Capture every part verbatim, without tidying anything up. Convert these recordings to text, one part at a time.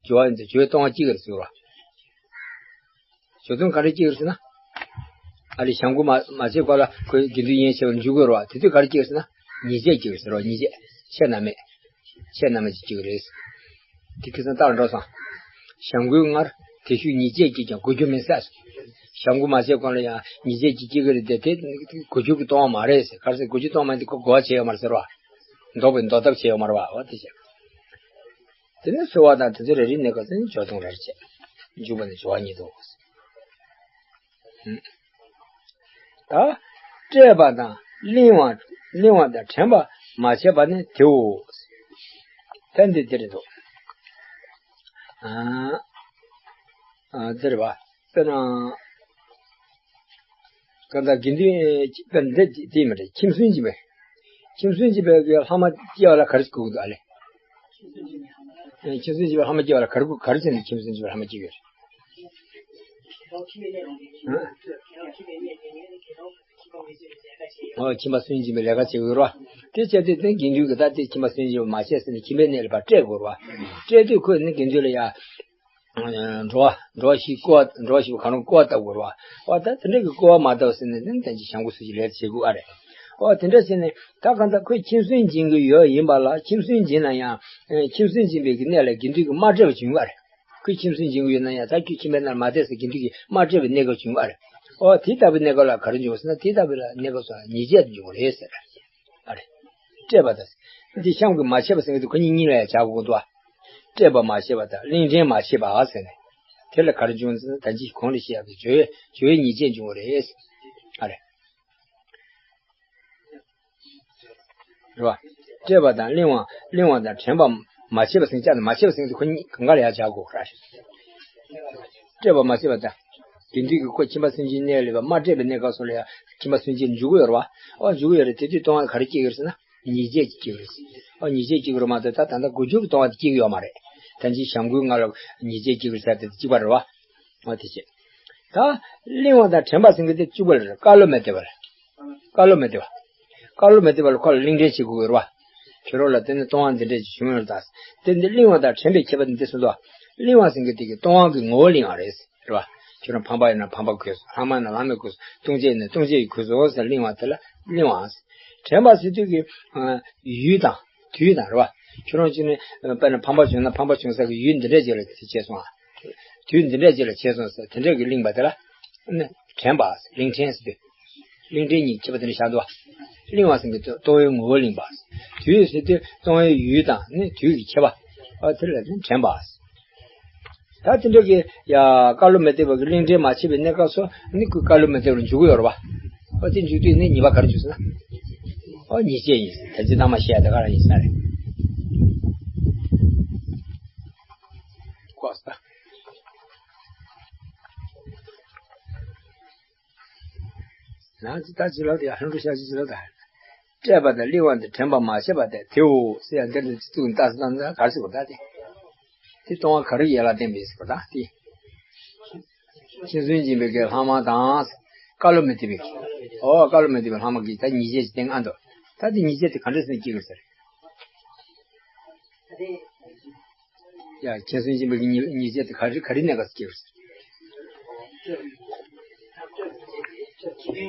སྦྱོར་བ་ཡིན་ཏེ་སྦྱོར་བའི་ལྟུང་བ་སྐྱེ་གི་རེད་ཟེར་བ། སྦྱོར་ལྟུང་ག་རེ་སྐྱེ་གི་རེད་ཟེར་ན། ཨ་རི་བྱ་འགུལ་མ་མ་བྱས་གོང་ལ་ཁོས་དགེ་འདུན་དབྱེན་བྱས་པ་འཇུག་དགོས་རེད་བ། དེ་དུས་ག་རེ་སྐྱེ་གི་རེད་ཟེར་ན། ཉེས་བྱས་སྐྱེ་གི་རེད་ཟེར་བ། ཉེས་བྱས་ཆད་ན་མེད། ཆད་ན་མེད་ཅིག་སྐྱེ་གི་རེད། དེ་ཁ་སང་ལྟར་འགྲོ་སོང་། བྱ་འགུལ་སྔར་དེ་ཤུལ་ཉེས་བྱས་སྐྱེས་ཀྱང་གོ་རྒྱུ་མེད་ས། བྱ་འགུལ་མ་བྱས་གོང་ལ་ཡང་ཉེས་བྱས་ཀྱིས་སྐྱེ་གི་རེད་དེ། དེ་གོ་རྒྱུ་གི་ལྟུང་བ་མ་རེད་ཟེར། ག་རེ་ཟེར། གོ་རྒྱུ་ལྟུང་བ་མ་ཡིན་དེ་ཁོ་གོ་བ་བྱས་ཡོད་མ་རེད་ཟེར་བ། ལྡོག་པའི་ལྡོག་ཐབས་བྱས་ཡོད་མ་རེད་བ། འོ་དེ་བྱས། དེ་ནས་ཚོལ་བ་དང་དེ་ཚོ་རེ་རེ་གནས་སྐབས་སུ་ནི་སྦྱོར་ལྟུང་རེ་རེ་བྱས། འཇུག་པ་ནི་སྦྱོར་བ་ཉིད་དོ། ད་བཀྲེས་པ་དང་གླེན་བ་གླེན་བ་དང་དྲན་པ་མ་བྱས་པ་ནི་དེའོ། ད་འདི་འདི་རེད་འདུག་ཨ་ཨ་འདི་རེད་བ། དཔེར་ན། གང་ལྟར་དགེ་འདུན་དཔེར་ན་འདི་དེ་མ་རེད། ཁྱིམ་སུན་འབྱིན་པའི། ཁྱིམ་སུན་འབྱིན་པའི་གི་ལྷག་མ་སྐྱེ་བ་ལ་ག་རེ་གོ་གི་འདུག་ཨ་ལེ། ཨེ། ཁྱིམ་སུན་འབྱིན་པའི་ལྷག་མ་སྐྱེ་བ་ལ་ག་རེ་གོ་ག་རེ་བྱས་ནས་ཁྱིམ་སུན་འབྱིན་པའི་ལྷག་མ་སྐྱེ་གི་རེད། ཨ། ཨོ། ཁྱིམ་པ་སུན་འབྱིན་པའི་ལས་ཀ་བྱེད་དགོས་རེད་བ། དེ་བྱས་དུས་དེ་དགེ་འདུན་གྱིས་ད་དེ་ཁྱིམ་པ་སུན་འབྱིན་པ་མ་བྱས་ཟེར་ནས་ཁྱིམ་པའི་གནས་ལ་ཕར་བཀྲེས་དགོས་རེད་བ། བཀྲེས་དུས་ཁོས་ནི་དགེ་འདུན་ལ་ཡ། འགྲོ་བ་འགྲོ་བ་ཞིག་སྐོར་བ། འགྲོ་བ་ཞིག་གང་རུང་སྐོར་བ་ལྟ་དགོས་རེད་བ། འོ་ད་དེ་འདྲ་གི་སྐོར་བ་མ་ལྟ་བ་ཟེར་ནས་ནི་ད་ཅི་བྱ་འགུལ་སུ་ཞིག་ལས་བྱེད་དགོས་ཨ་རེད། འོ་དེ་འདྲ་བྱས་ནས་ད་གང་ལྟར་ཁོས་ཁྱིམ་སུན་འབྱིན་གྱི་ཡོད་ཡིན་པ་ལ། ཁྱིམ་སུན་འབྱིན་ན་ཡང་ཁྱིམ་སུན་འབྱིན་པའི་གི་གནས་ལ་དགེ་འདུན་གྱིས་མ་བཀྲེས་པ་བྱུང་ཡོད་ཨ་རེད། ཁོས་ཁྱིམ་སུན་འབྱིན་གྱི་ཡོད་ན་ཡང་ད་ཁྱོད་ཁྱིམ་པའི་ནང་ལ་མ་བསྡད་ཟེར་དགེ་འདུན་གྱིས་མ་བཀྲེས་པའི་གནས་སྐབས་བྱུང་བ་རེད། ཨོ་དེ་ལྟ་བུའི་གནས་སྐབས་ལ་ག་རེ་འབྱུང་བ་ཟེར་ན། དེ་ལྟ་བུའི་ལ་གནས་སྐབས་སུ་ཉེས་བྱས་འབྱུང་བ་རེད་ཟེར། ཨ་རེ། བཀྲེས་པ་དང་། འདི་གཤམ་གྱི་མ་བྱས་པ་ཟེར་མཁན་དེ་ཁོ་གཉིས་གཉིས་ལ་ཡང་བྱ་དགོས་འདུག་ཨ། བཀྲེས་པ་མ་བྱས་པ་དང་གླེང་ཕྲན་མ་བྱས་པ་ཟེར་ནས། དེ་ལ་ག་རེ་འབྱུང་ཟེར་ན། ད་ཅི་གོང་ལ་བཤད་ཡག་གི་སྦྱོར་བའི་སྦྱོར་བའི་ཉེས་བྱས་འབྱུང་བ་རེད། ཨ་རེ། རེད་བ། བཀྲེས་པ་དང་གླེང་བ། གླེང་བ་དང་དྲན་པ་མ་བྱས་པ་ཟེར་ན། བཅད་དང་མ་བྱས་པ་ཟེར་ན་དེ་ཁོ་གཉིས་གང་ག་ལ་ཡང་བྱ་དགོས་ར། བཀྲེས་པ་མ་བྱས་པ་དང་། དགེ་འདུན་གྱིས་ཁོ་ཁྱིམ་པ་སུན་འབྱིན་གནས་ལ་ཡོད་པ་མ་བཀྲེས་པའི་གནས་སྐབས་སུ་ལ་ཡང་ཁྱིམ་པ་སུན་འབྱིན་འཇུག་གི་ཡོད་རེད་བ། ཨོ་འཇུག་གི་ཡོད་རེད། དེ་དུས་ལྟུང་བ་ག་རེ་སྐྱེ་གི་རེད་ཟེར་ན། ཉེས་བྱས་ཀྱིས་སྐྱེ་གི་རེད། ཨོ་ཉེས་བྱས་སྐྱེ་གི་རེད་མ་གཏོགས་ད་ད་ལྟ་གོ་རྒྱུ་གི་ལྟུང་བ་དེ་སྐྱེ་གི་ཡོད་མ་རེད། ད་ཅི་བྱ་འགུལ་སྔར་ལ་ཉེས་བྱས་སྐྱེ་གི་རེད་ཟེར་དེ་གཅིག་པ་རེད་བ། འོ་དེ་བྱས། ད་གླེང་བ་དང་དྲན་པ་ཟེར་མཁན་དེ་གཅིག་པ་རེད། བཀའ་སློབ་མི་བདེ་བ་རེད། བཀའ་སློབ་མི་བདེ་བ། བཀའ་སློབ་མི་བདེ་བ་ལ་ཁོ་ལ་གླེང་ཕྲན་བྱེད་དགོས་ཀྱི་རེད་བ། ཁྱོད་རང་ལ་དེ་ནི་ལྟུང་བ་འདི་འདྲ་ཞིག་བྱུང་ཡོད་ད། དེ་འདི་གླེང་བ་དང་དྲན་པའི་ཁྱད་པར་འདི་འདི་གསུངས་འདུག་གླེང་བ་ཟེར་མཁན་དེ་གི་ལྟུང་བ་གི་ངོ་བོ་གླེང་བ་རེད། རེད་བ། ཁྱོད་རང་ཕམ་པ་ཡིན་ན་ཕམ་པ་གོས་སོང་། ལྷག་མ་ཡིན་ན་ལྷག་མས་གོས་སོང་། ལྟུང་བྱེད་ཡིན་ན་ལྟུང་བྱེད་ཀྱིས་གོས་སོང་ཟེར་གླེང་བ་དེ་ལ་གླེང་བ། དྲན་པ་ཟེར་དུས་ཀྱི་ཡུལ་དང་དུས་དང་རེད་བ། ཁྱོད་རང་ཅིག་ནི་དཔེར་ན་ཕམ་པ་བྱུང་ན་ཕམ་པ་བྱུང་ས་གི་ཡུལ་འདི་འདྲས་ཅིག་ལ་དེ་བྱས་སོང་ཨ། དུས་འདི་འདྲས་ཅིག་ལ་བྱས་སོང་ཟེར་དེ་འདྲས་ཀྱི་གླེང་བ་དེ་ལ་ནི་དྲན་པ། གླེང་ཕྲན་ཟེར་དུས། གླེང་ཕྲན་གཉིས་ཁྱད་པར་དེ་འདྲ་བཞག་འདུག་བ། གླེང་བ་ཟེར་མཁན་དེ་ལྟུང་བའི་ངོ་བོ་གླེང་བ། དུས་ཟེར་དུས་ལྟུང་བའི་ཡུལ་དང་ནི་དུས་ཀྱི་ཁྱད་པར། ཨ་དེ་ལ་ནི་དྲན་པ། ད་དེ་འདྲ་གི་ཡ་བཀའ་སློབ་མི་བདེ་བ་གི་གླེང་ཕྲན་མ་བྱས་པའི་གནས་སྐབས་སུ་ནི་ཁོས་བཀའ་སློབ་མི་བདེ་བ་ལ་འཇུག་གི་ཡོད་རེད་བ། ཨ་དེ་འཇུག་དུས་ནི་ཉེས་པ་ག་རེ་འཇུག་ཟེར་ན། ཨ་ཉེས་བྱས་ཡིན། ད་ཅི་ནང་མ་བཤད་ཡ་དེ་ག་རང་ཡིན་ས་རེད། ཁོ་ས། ཡང་ཅི་ལྟར་ཅི་ལབ་དེ་ཧན་ཀྲུ་ཤ་ཅི་ཅི་ལབ་དང་། བཀྲེས་པ་དང་གླེང་བ་དང་དྲན་པ་མ་བྱས་པ་དེ་དེའོ་ཟེར་ཡང་འདིར་ནི་ཅི་ཐུག་ནི་ལྟ་ས་ལྟ་ན་ག་རེ་ཟེར་དགོས་ད་དེ། དེ་ལྟུང་བ་ག་རེ་ཡན་ལག་བསྟན་པས་ཟེར་དགོས་ད་དེ། ཁྱིམ་སུན་འབྱིན་པའི་གི་ལྷག་མ་དང་། བཀའ་སློབ་མི་བདེ་བའི་གི། ཨོ་བཀའ་སློབ་མི་བདེ་བའི་ལྷག་མ་གི་ད་ཉེས་བྱས་ཀྱི་སྟེང་ཨ་འདུག་ད་དེ་ཉེས་བྱས་དེ་ག་འདྲ་ཟེར་ན་སྐྱེ་གི་ཟེར། ཡ། ཁྱིམ་སུན་འབྱིན་པའི་ཉེས་ཉེས་བྱས་དེ་ག་རེ་ག་རེ་གནས་སྐབས་སུ་སྐྱེ་བར།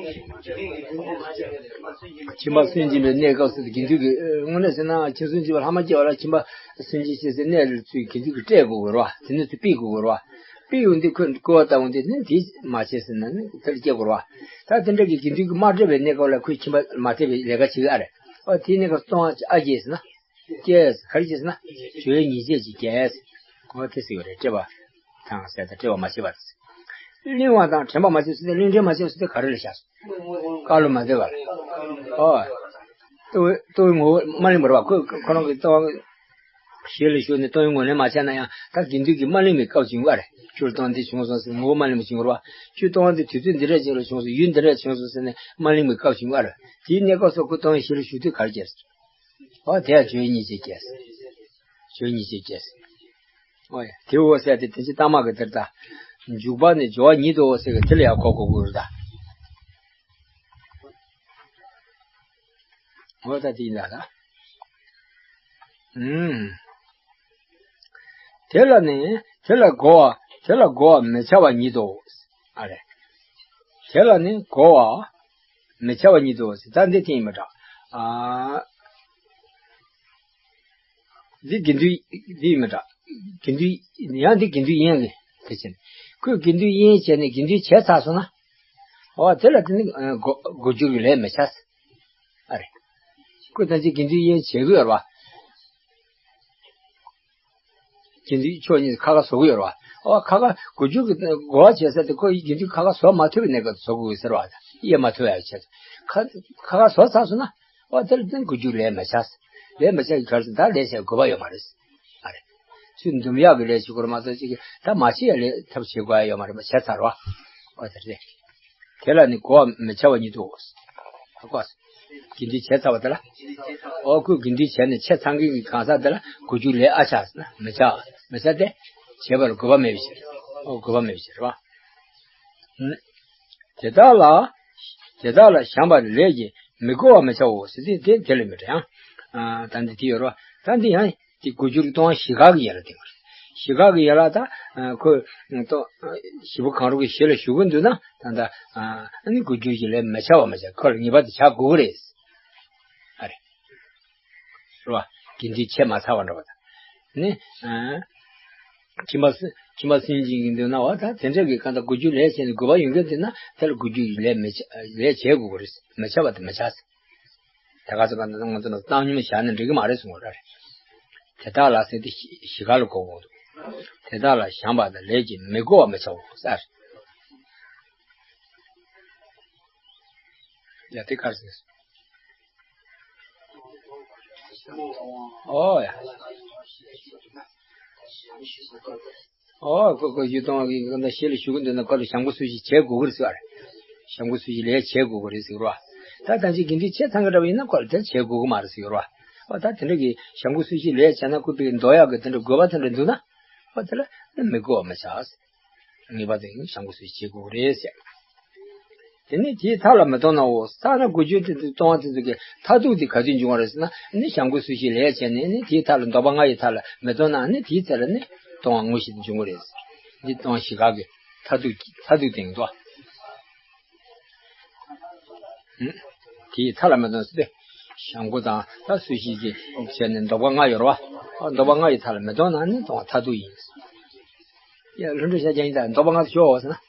ཁྱིམ་པ་སུན་འབྱིན་པའི་གནས་སྐབས་སུ་དགེ་འདུན་གྱིས་དངོས་གནས་ཟེར་ན་ཁྱིམ་སུན་འབྱིན་པ་ལྷག་མ་སྐྱེ་བ་ལ་ཁྱིམ་པ་སུན་འབྱིན་བྱེད་སའི་གནས་ལ་ཚུད་དགེ་འདུན་གྱིས་བཀྲེས་དགོས་ཀྱི་རེད་བ། དེ་ནས་ཚུར་ཕུད་དགོས་ཀྱི་རེད་བ། ཕུད་ཡོང་དུས་ཁོས་སྐུར་བ་བཏང་ཡོང་དུས་ནི་དེ་མ་བྱས་ཟེར་ན་ནི་དེ་ལ་སྐྱེ་དགོས་རེད་བ། ད་དེ་འདྲ་གི་དགེ་འདུན་གྱིས་མ་བཀྲེས་པའི་གནས་སྐབས་ལ་ཁོས་ཁྱིམ་པ་མ་བཀྲེས་པའི་ལས་ཀ་བྱེད་ཀྱི་ཨ་རེད། ཨ་དེའི་གནས་སྐབས་སུ་ལྟུང་བ་ཨ་སྐྱེས་ཟེར་ན། སྐྱེས། ག་རེ་སྐྱེས་ཟེར་ན། སྦྱོར་བའི་ཉེས་བྱས་ཀྱིས་སྐྱེས། འོ་དེ་ཟེར་བ་རེད། བཀྲེས་པ་དང་ཟེར་ད་བཀྲེས་པ་མ་བྱས་པ་རེད། གླེང་བ་དང་དྲན་པ་མ་བྱས་ཟེར་ན་གླེང་ཕྲན་མ་བྱས་ཟེར་ན་ག་རེ་ལ་བཞག་སོང་། བཀའ་སློབ་མ་བདེ་བ་ལ། ཨོ། ལྟོ་ལྟོའི་ངོ་བོ་མ་གླེང་བ་རེད་བ། ཁོ་ཁོ་རང་གི་ལྟོ་ཞི་ལ་ཞུགས་ནས་ལྟོ་ཡི་ངོ་ལེན་མ་བྱས་ན་ཡང་ད་དགེ་འདུན་གྱིས་མ་གླེང་བའི་སྐབས་བྱུང་བ་རེད། ཁྱོད་ལྟོ་འདི་བྱུང་སོང་ཟེར་ངོ་བོ་མ་གླེང་བ་བྱུང་བ་རེད་བ། ཁྱོད་ལྟོ་འདི་དུས་ཚོད་འདི་འདྲ་ཅིག་ལ་བྱུང་སོང་། ཡུལ་འདི་འདྲ་བྱུང་སོང་ཟེར་ནས་མ་གླེང་བའི་སྐབས་བྱུང་བ་རེད། དེའི་གནས་སྐབས་སུ་ཁོ་ལྟོ་ཞི་ལ་ཞུགས་དུས་ག་རེ་བྱས་སོང་། ཨོ་དེ་ཡང་སྦྱོར་བའི་ཉེས་བྱས་སྐྱེས། སྦྱོར་བའི་ཉེས་བྱས་སྐྱེས། ཨོ་ཡ། དེ་འོ་ཟེར་ཏེ་དེ་ཅི་ལྟ་མ་གི་དེར་ད། འཇུག་པ་ནི་སྦྱོར་བ་ཉིད་དོ་ཟེར་གི་དེ་ལ་ཡང་གོ་དགོས་དགོས་རེད་ད། འོ་ད་དེ་ཡིན་ད་ད། ཨུམ། དེ་ལ་ནི་དེ་ལ་གོ་བ་དེ་ལ་གོ་བ་མི་འཆའ་བ་ཉིད་དོ། ཨ་རེ། དེ་ལ་ནི་གོ་བ་མི་འཆའ་བ་ཉིད་དོ་ཟེར། ད་འདི་དེ་ཡིན་པ་འདྲ། ཨ། འདི་དགེ་འདུན་འདི་ཡིན་པ་འདྲ། དགེ་འདུན་ཡང་འདི་དགེ་འདུན་དབྱེན་གྱི་དེ་བྱས་ནས། ཁོས་དགེ་འདུན་དབྱེན་བྱས་ནས་དགེ་འདུན་བྱས་ཚར་སོང་ན། འོ་དེ་ལ་དེ་ནི་གོ་གོ་རྒྱུ་གི་ལས་མི་འཆའ། ཨ་རེ། ཁོས་ད་ཅི་དགེ་འདུན་དབྱེན་བྱེད་དགོས་ཡོད་རེད་བ། དགེ་འདུན་ཕྱོགས་གཉིས་ཁ་ཁ་བཟོ་གི་ཡོད་རེད་བ། ཨོ་ཁ་ཁ་གོ་རྒྱུ་གི་གོ་བ་བྱེད་ས་དེ་ཁོ་ཡི་དགེ་འདུན་ཁ་ཁ་བཟོ་མ་ཐུབ་པའི་གནས་སྐབས་བཟོ་དགོས་ཟེར་བ་དང་། དབྱེ་མ་ཐུབ་ཡ་བྱེད་ཁ་ཁ་ཁ་བཟོ་ཚར་སོང་ན། ཨོ་དེ་ལ་དེ་གོ་རྒྱུ་ལས་མ་ཆགས། ལས་མ་ཆགས་ཀྱི་གར་སོང་ད་ལས་བྱེད་དགོས་པ་ཡོད་མ་རེད། ཨ་རེད། ཚུར་འདུམ་ཡག་གི་ལས་བྱེད་དགོས་རེད་མ་གཏོགས་ཅིག་ད་མ་བྱེད་ཡ་ལས་ཐབས་བྱེད་དགོས་ཡ་ཡོད་མ་རེད། མ་བྱས་ཚར་བ། ཨོ་དེ་རེད། དེ་ལ་ནི་གོ་བ་མི་འཆའ་བ་ཉིད་དོ། ཧ་གོ། དགེ་འདུན་བྱས་ཚར་བ་དེ་ལ། ཨོ་ཁོས་དགེ་འདུན་བྱས་ནས་ཆ་ཚང་གི་གང་ཟག་དེ་ལ་གོ་རྒྱུ་ལས་ཨ་ཆགས་ཟེར་ན་མི་ཆགས། མི་ཆགས་ཏེ། བྱས་པ་ལ་དགོས་པ་མེད་པའི་ཕྱིར། ཨོ་དགོས་པ་མེད་པའི་ཕྱིར་བ། ཨུམ། དེ་དག་ལ། དེ་དག་ལ་བྱམས་པ་ལས་ཀྱིས་མི་གོ་བ་མི་འཆའོ་ཟེར་ཏེ་དེ་དེ་ལས་མི་འདྲ་ཡང་། ཨ་ད་འདི་དེ་ཡོད་རེད་བ། ད་འདི་ཡང་། དེ་གོ་རྒྱུར་ལྟུང་བ་བཞི་ཀ་གི་ཡན་ལ་བསྟན་པ་རེད། བཞི་ཀ་གི་ཡན་ལ་ད་ཁོས་ལྟུང་བཞི་པོ་གང་རུང་གི་གཞི་ལ་ཞུགས་ཀྱི་འདུག་ན་ད་ལྟ་ཨ་ནི་གོ་རྒྱུ་ཞིག་ལས་མི་འཆའ་བ་མ་བྱ་ཁོ་ལ་ངེས་པར་དུ་བྱ་དགོས་ཀྱི་རེད། ཨ་རེ། རེད་བ། དགེ་འདུན་ཆད་མ་ཚར་བ་འདྲ་བ་དང་། ནི་ཨ་ཁྱིམ་པ་སུ་ཁྱིམ་པ་སུན་འབྱིན་གྱི་འདུག་ན་བ་ད་དེ་འདྲ་གི་གང་ལྟར་གོ་རྒྱུ་ལས་བྱས་ནས་དགོས་པ་ཡོད་མཁན་འདུག་ན་དེ་ལ་གོ་རྒྱུ་ལས་མི་འཆའ་ལས་བྱེད་དགོས་ཀྱི་རེད། མི་འཆའ་བ་དེ་མི་འཆའ། དེ་ག་ཚོད་ག་ང་ཚོ་ལ་བཏང་སྙོམས་བཞག་ན་འགྲིག་གི་མ་རེད་གསུངས་པ་རེད། དེ་དག་ལ་ཟེར་ཏེ་བཞི་ཀ་ལ་གོ་དགོས་འདུག་དེ་དག་ལ་བྱམས་པ་དང་ལས་ཀྱིས་མི་གོ་བ་མི་འཆའོ་ཟེར། ཡ་དེ་ག་རེ་ཟེར། ཨོ་ཡ། ཨོ་ཁོ་ཁོ་ཡུལ་གཏོང་བ་གི་གཞི་ལ་ཞུགས་ཀྱི་འདུག་ན་ཁོ་ལ་བྱམས་མགོན་སུ་ཞིག་བྱེད་དགོས་ཀྱི་རེད་ཟེར་བ་རེད། བྱམས་མགོན་སུ་ཞིག་ལས་བྱེད་དགོས་ཀྱི་རེད་ཟེར་བ། ད་ད་ཅི་དགེ་འདུན་ཆ་ཚང་གི་འདྲ་བ་ཡིན་ན་ཁོ་ལ་དེ་བྱེད་དགོས་ཀྱི་མ་རེད་ཟེར་བ། ཨོ་ད་དེ་འདྲ་གི་བྱམས་མགོན་སུ་ཞིག་ལས་བྱས་ན་ཁོ་པའི་འདོད་ཡག་གི་དེ་འདྲ་དགོས་པ་དེ་འདྲ་འདུག་ན། ཨོ་དེ་ལ་མི་དགོས་པ་མི་ཆགས། ངེས་པར་དུ་བྱམས་མགོན་སུ་ཞིག་བྱེད་དགོས་ཀྱི་རེད་ཟེར། དེ་ནི་དེའི་མཐའ་ལ་མི་གཏོང་ནའོ། ས་ན་དགུ་བཅུ་དེ་ཚོ་གཏོང་བ་དེ་ཚོ་གི་མཐར་ཐུག་དེ་ག་དུས་འབྱུང་བ་རེད་ཟེར་ན་ནི་བྱམས་མགོན་སུ་ཞིག་ལས་བྱས་ནས་ནི་དེའི་མཐའ་ལ་འདོད་པ་ལྔ་ཡི་མཐའ་ལ་མི་གཏོང་ན་ནི་དེའི་ཚེ་ལ་ནི་གཏོང་བ་དངོས་གཞི་དེ་འབྱུང་གི་རེད། འདི་གཏོང་བ་བཞི་ཀ་གི་མཐར་ཐུག་མཐར་ཐུག་དེ་ཡིན་དོ། དེའི་མཐའ་ལ་མི་གཏོང་ཟེར་ཏེ། བྱམས་མགོན་དང་ད་སུ་ཞིག་གིས་བྱས་ནས་འདོད་པ་ལྔ་ཡོད་རེད་བ། འདོད་པ་ལྔ་ཡི་མཐའ་ལ་མི་གཏོང་ན་ནི་གཏོང་བ་མཐར་ཐུག་ཡིན། ཡ་ལྷུན་གྲུབ་ཤཱཀྱ་ཡིན་ད་འདོད་པ་ལྔ་དེ་ཤོག་ཟེར་ན།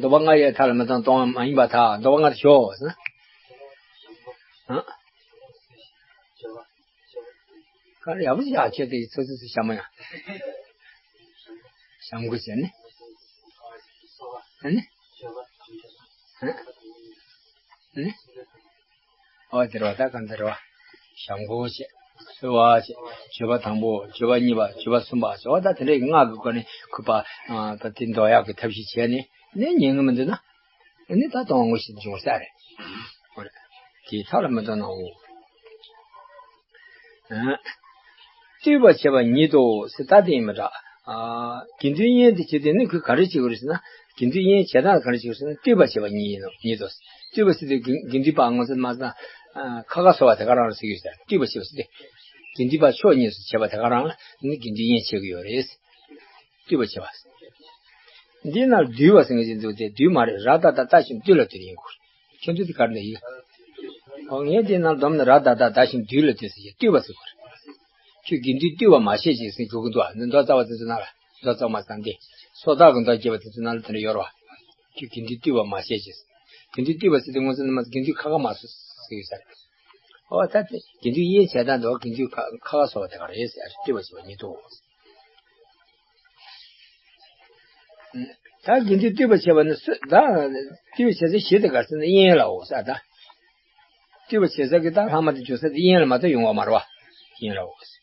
འདོད་པ་ལྔ་ཡི་མཐའ་ལ་མི་གཏོང་གཏོང་བ་མ་ཡིན་པར་ཐལ། འདོད་པ་ལྔ་དེ་ཤོག་ཟེར་ན། ཨ། ག་རེ་ཡག་པོ་ཞིག་ཡག་ཁྱོད་དེ་ཚོ་ཚོ་ཚོ་ཞྭ་མོ་ཡ། ཞྭ་མོ་ཟེར་ནི། ཨ་ནི། ཨ་ནི། ཨོ་དེ་རེད་བ། ད་གང་དེ་རེད་བ། བྱམས་མགོན་བྱས། གསོལ་བ་བྱས། མཆོད་པ་དང་པོ། མཆོད་པ་གཉིས་པ། མཆོད་པ་གསུམ་པ་བྱས། འོ་ད་དེ་འདྲའི་སྔགས་ཀྱི་སྒོ་ནས་གུས་པ། ཨ་ད་དེ་འདོད་ཡག་གི་ཐབས་ཤེས་བྱས་ནས་ནི་ཉན་གི་མི་འདུག་ན། ནི་ད་གཏོང་བ་དངོས་གཞི་འབྱུང་ས་རེད། འོ་རེད། དེའི་མཐའ་ལ་མི་གཏོང་ནའོ། ཨ། བཏུད་པ་བྱེད་པ་ཉིད་དོ་ཟེར་ད་དེ་ཡིན་མི་འདྲ། ཨ། དགེ་འདུན་དབྱེན་དེ་བྱེད་དུས་ནི་ཁོས་ག་རེ་བྱེད་དགོས་རེད་ཟེར་ན། དགེ་འདུན་དབྱེན་བྱེད་སྟངས་ག་རེ་བྱེད་དགོས་ཟེར་ན་བཏུད་པ་བྱེད་པ་ཉིད་ཡིན་ནོ་ཉིད་དོ། བཏུད་པ་ཟེར་དུས་དགེ་དགེ་འདུན་པ་ངོ་ཚ་མ་ཚ། ཨ། ཁ་ཁ་གསོ་བ་དེ་ག་རང་ལ་ཟེར་གྱི་ཡོད་ས་རེད། བཏུད་པ་བྱེད་པ་ཟེར་ཏེ། དགེ་འདུན་པ་ཕྱོགས་གཉིས་སུ་བྱེད་པ་དེ་ག་རང་ལ་ནི་དགེ་འདུན་དབྱེན་བྱེད་ཀྱི་ཡོད་རེད། བཏུད་པ་བྱེད་པ། འདི་ན་བསྡུས་པ་ཟེར་མཁན་ཅིག་འདུག་སྟེ་བསྡུས་མ་རེད། ར་ད་ད་ད་ཞིང་བསྡུས་ལ་བསྡུས་ཡིན་དགོས། ཁྱོད་ཚོ་འདི་གར་འདི་ཡིན། ཨོ་ངས་འདི་ནང་སྡོམ་ནས་ར་ད་ད་ད་ཞིང་བསྡུས་ལ་བསྡུས་ཟེར་གྱི་བསྡུས་པ་ཟེར་དགོས་རེད། ཁྱོད་དགེ་འདུན་བསྡུས་པ་མ་བྱེད་ཅིག་ཟེར་འཇོག་གི་འདུག་ཨ། འདི་མདོ་རྩ་བ་དེ་ཚོ་ནང་ལ་མདོ་རྩ་བ་མ་ཚང་སྟེ། སོ་ཐར་གྱི་མདོ་རྒྱས་པ་དེ་ཚོ་ནང་ལ་དེ་འདྲ་ཡོད་རེད་བ། ཁྱོད་དགེ་འདུན་བསྡུས་པ་མ་བྱེད་ཅིག་དགེ་འདུན་བསྡུས་པ་ཟེར་དུས་ངོ་ཚ་ནི་མ་དགེ་འདུན་ཁ་ཁ་མ་སོ་ཟེར་གྱི་ས་རེད། ཨོ་ད་དེ་དགེ་འདུན་དབྱེན་བྱེད་སྟངས་འདུག་དགེ་འདུན་ཁ་ཁ་ཁ་སོ་བ་དེ་ག་རེད་ཟེར་བསྡུས་པ་བྱེད་པ་ཉིད་དོ། ད་དགེ་འདུན་བསྡུས་པ་བྱས་པ་ནི་སུ་ད་བསྡུས་པ་བྱེད་ས་གཞི་དེ་ག་རེ་ཟེར་ན་དབྱེན་ལའོ་ཟེར་ད། བསྡུས་པ་བྱེད་ས་གི་ད་ལྷག་མ་དེ་འཇོག་ས་དེ་དབྱེན་ལ་མ་གཏོགས་ཡོང་བ་མ་རེད་བ། དབྱེན་ལའོ་ཟེར།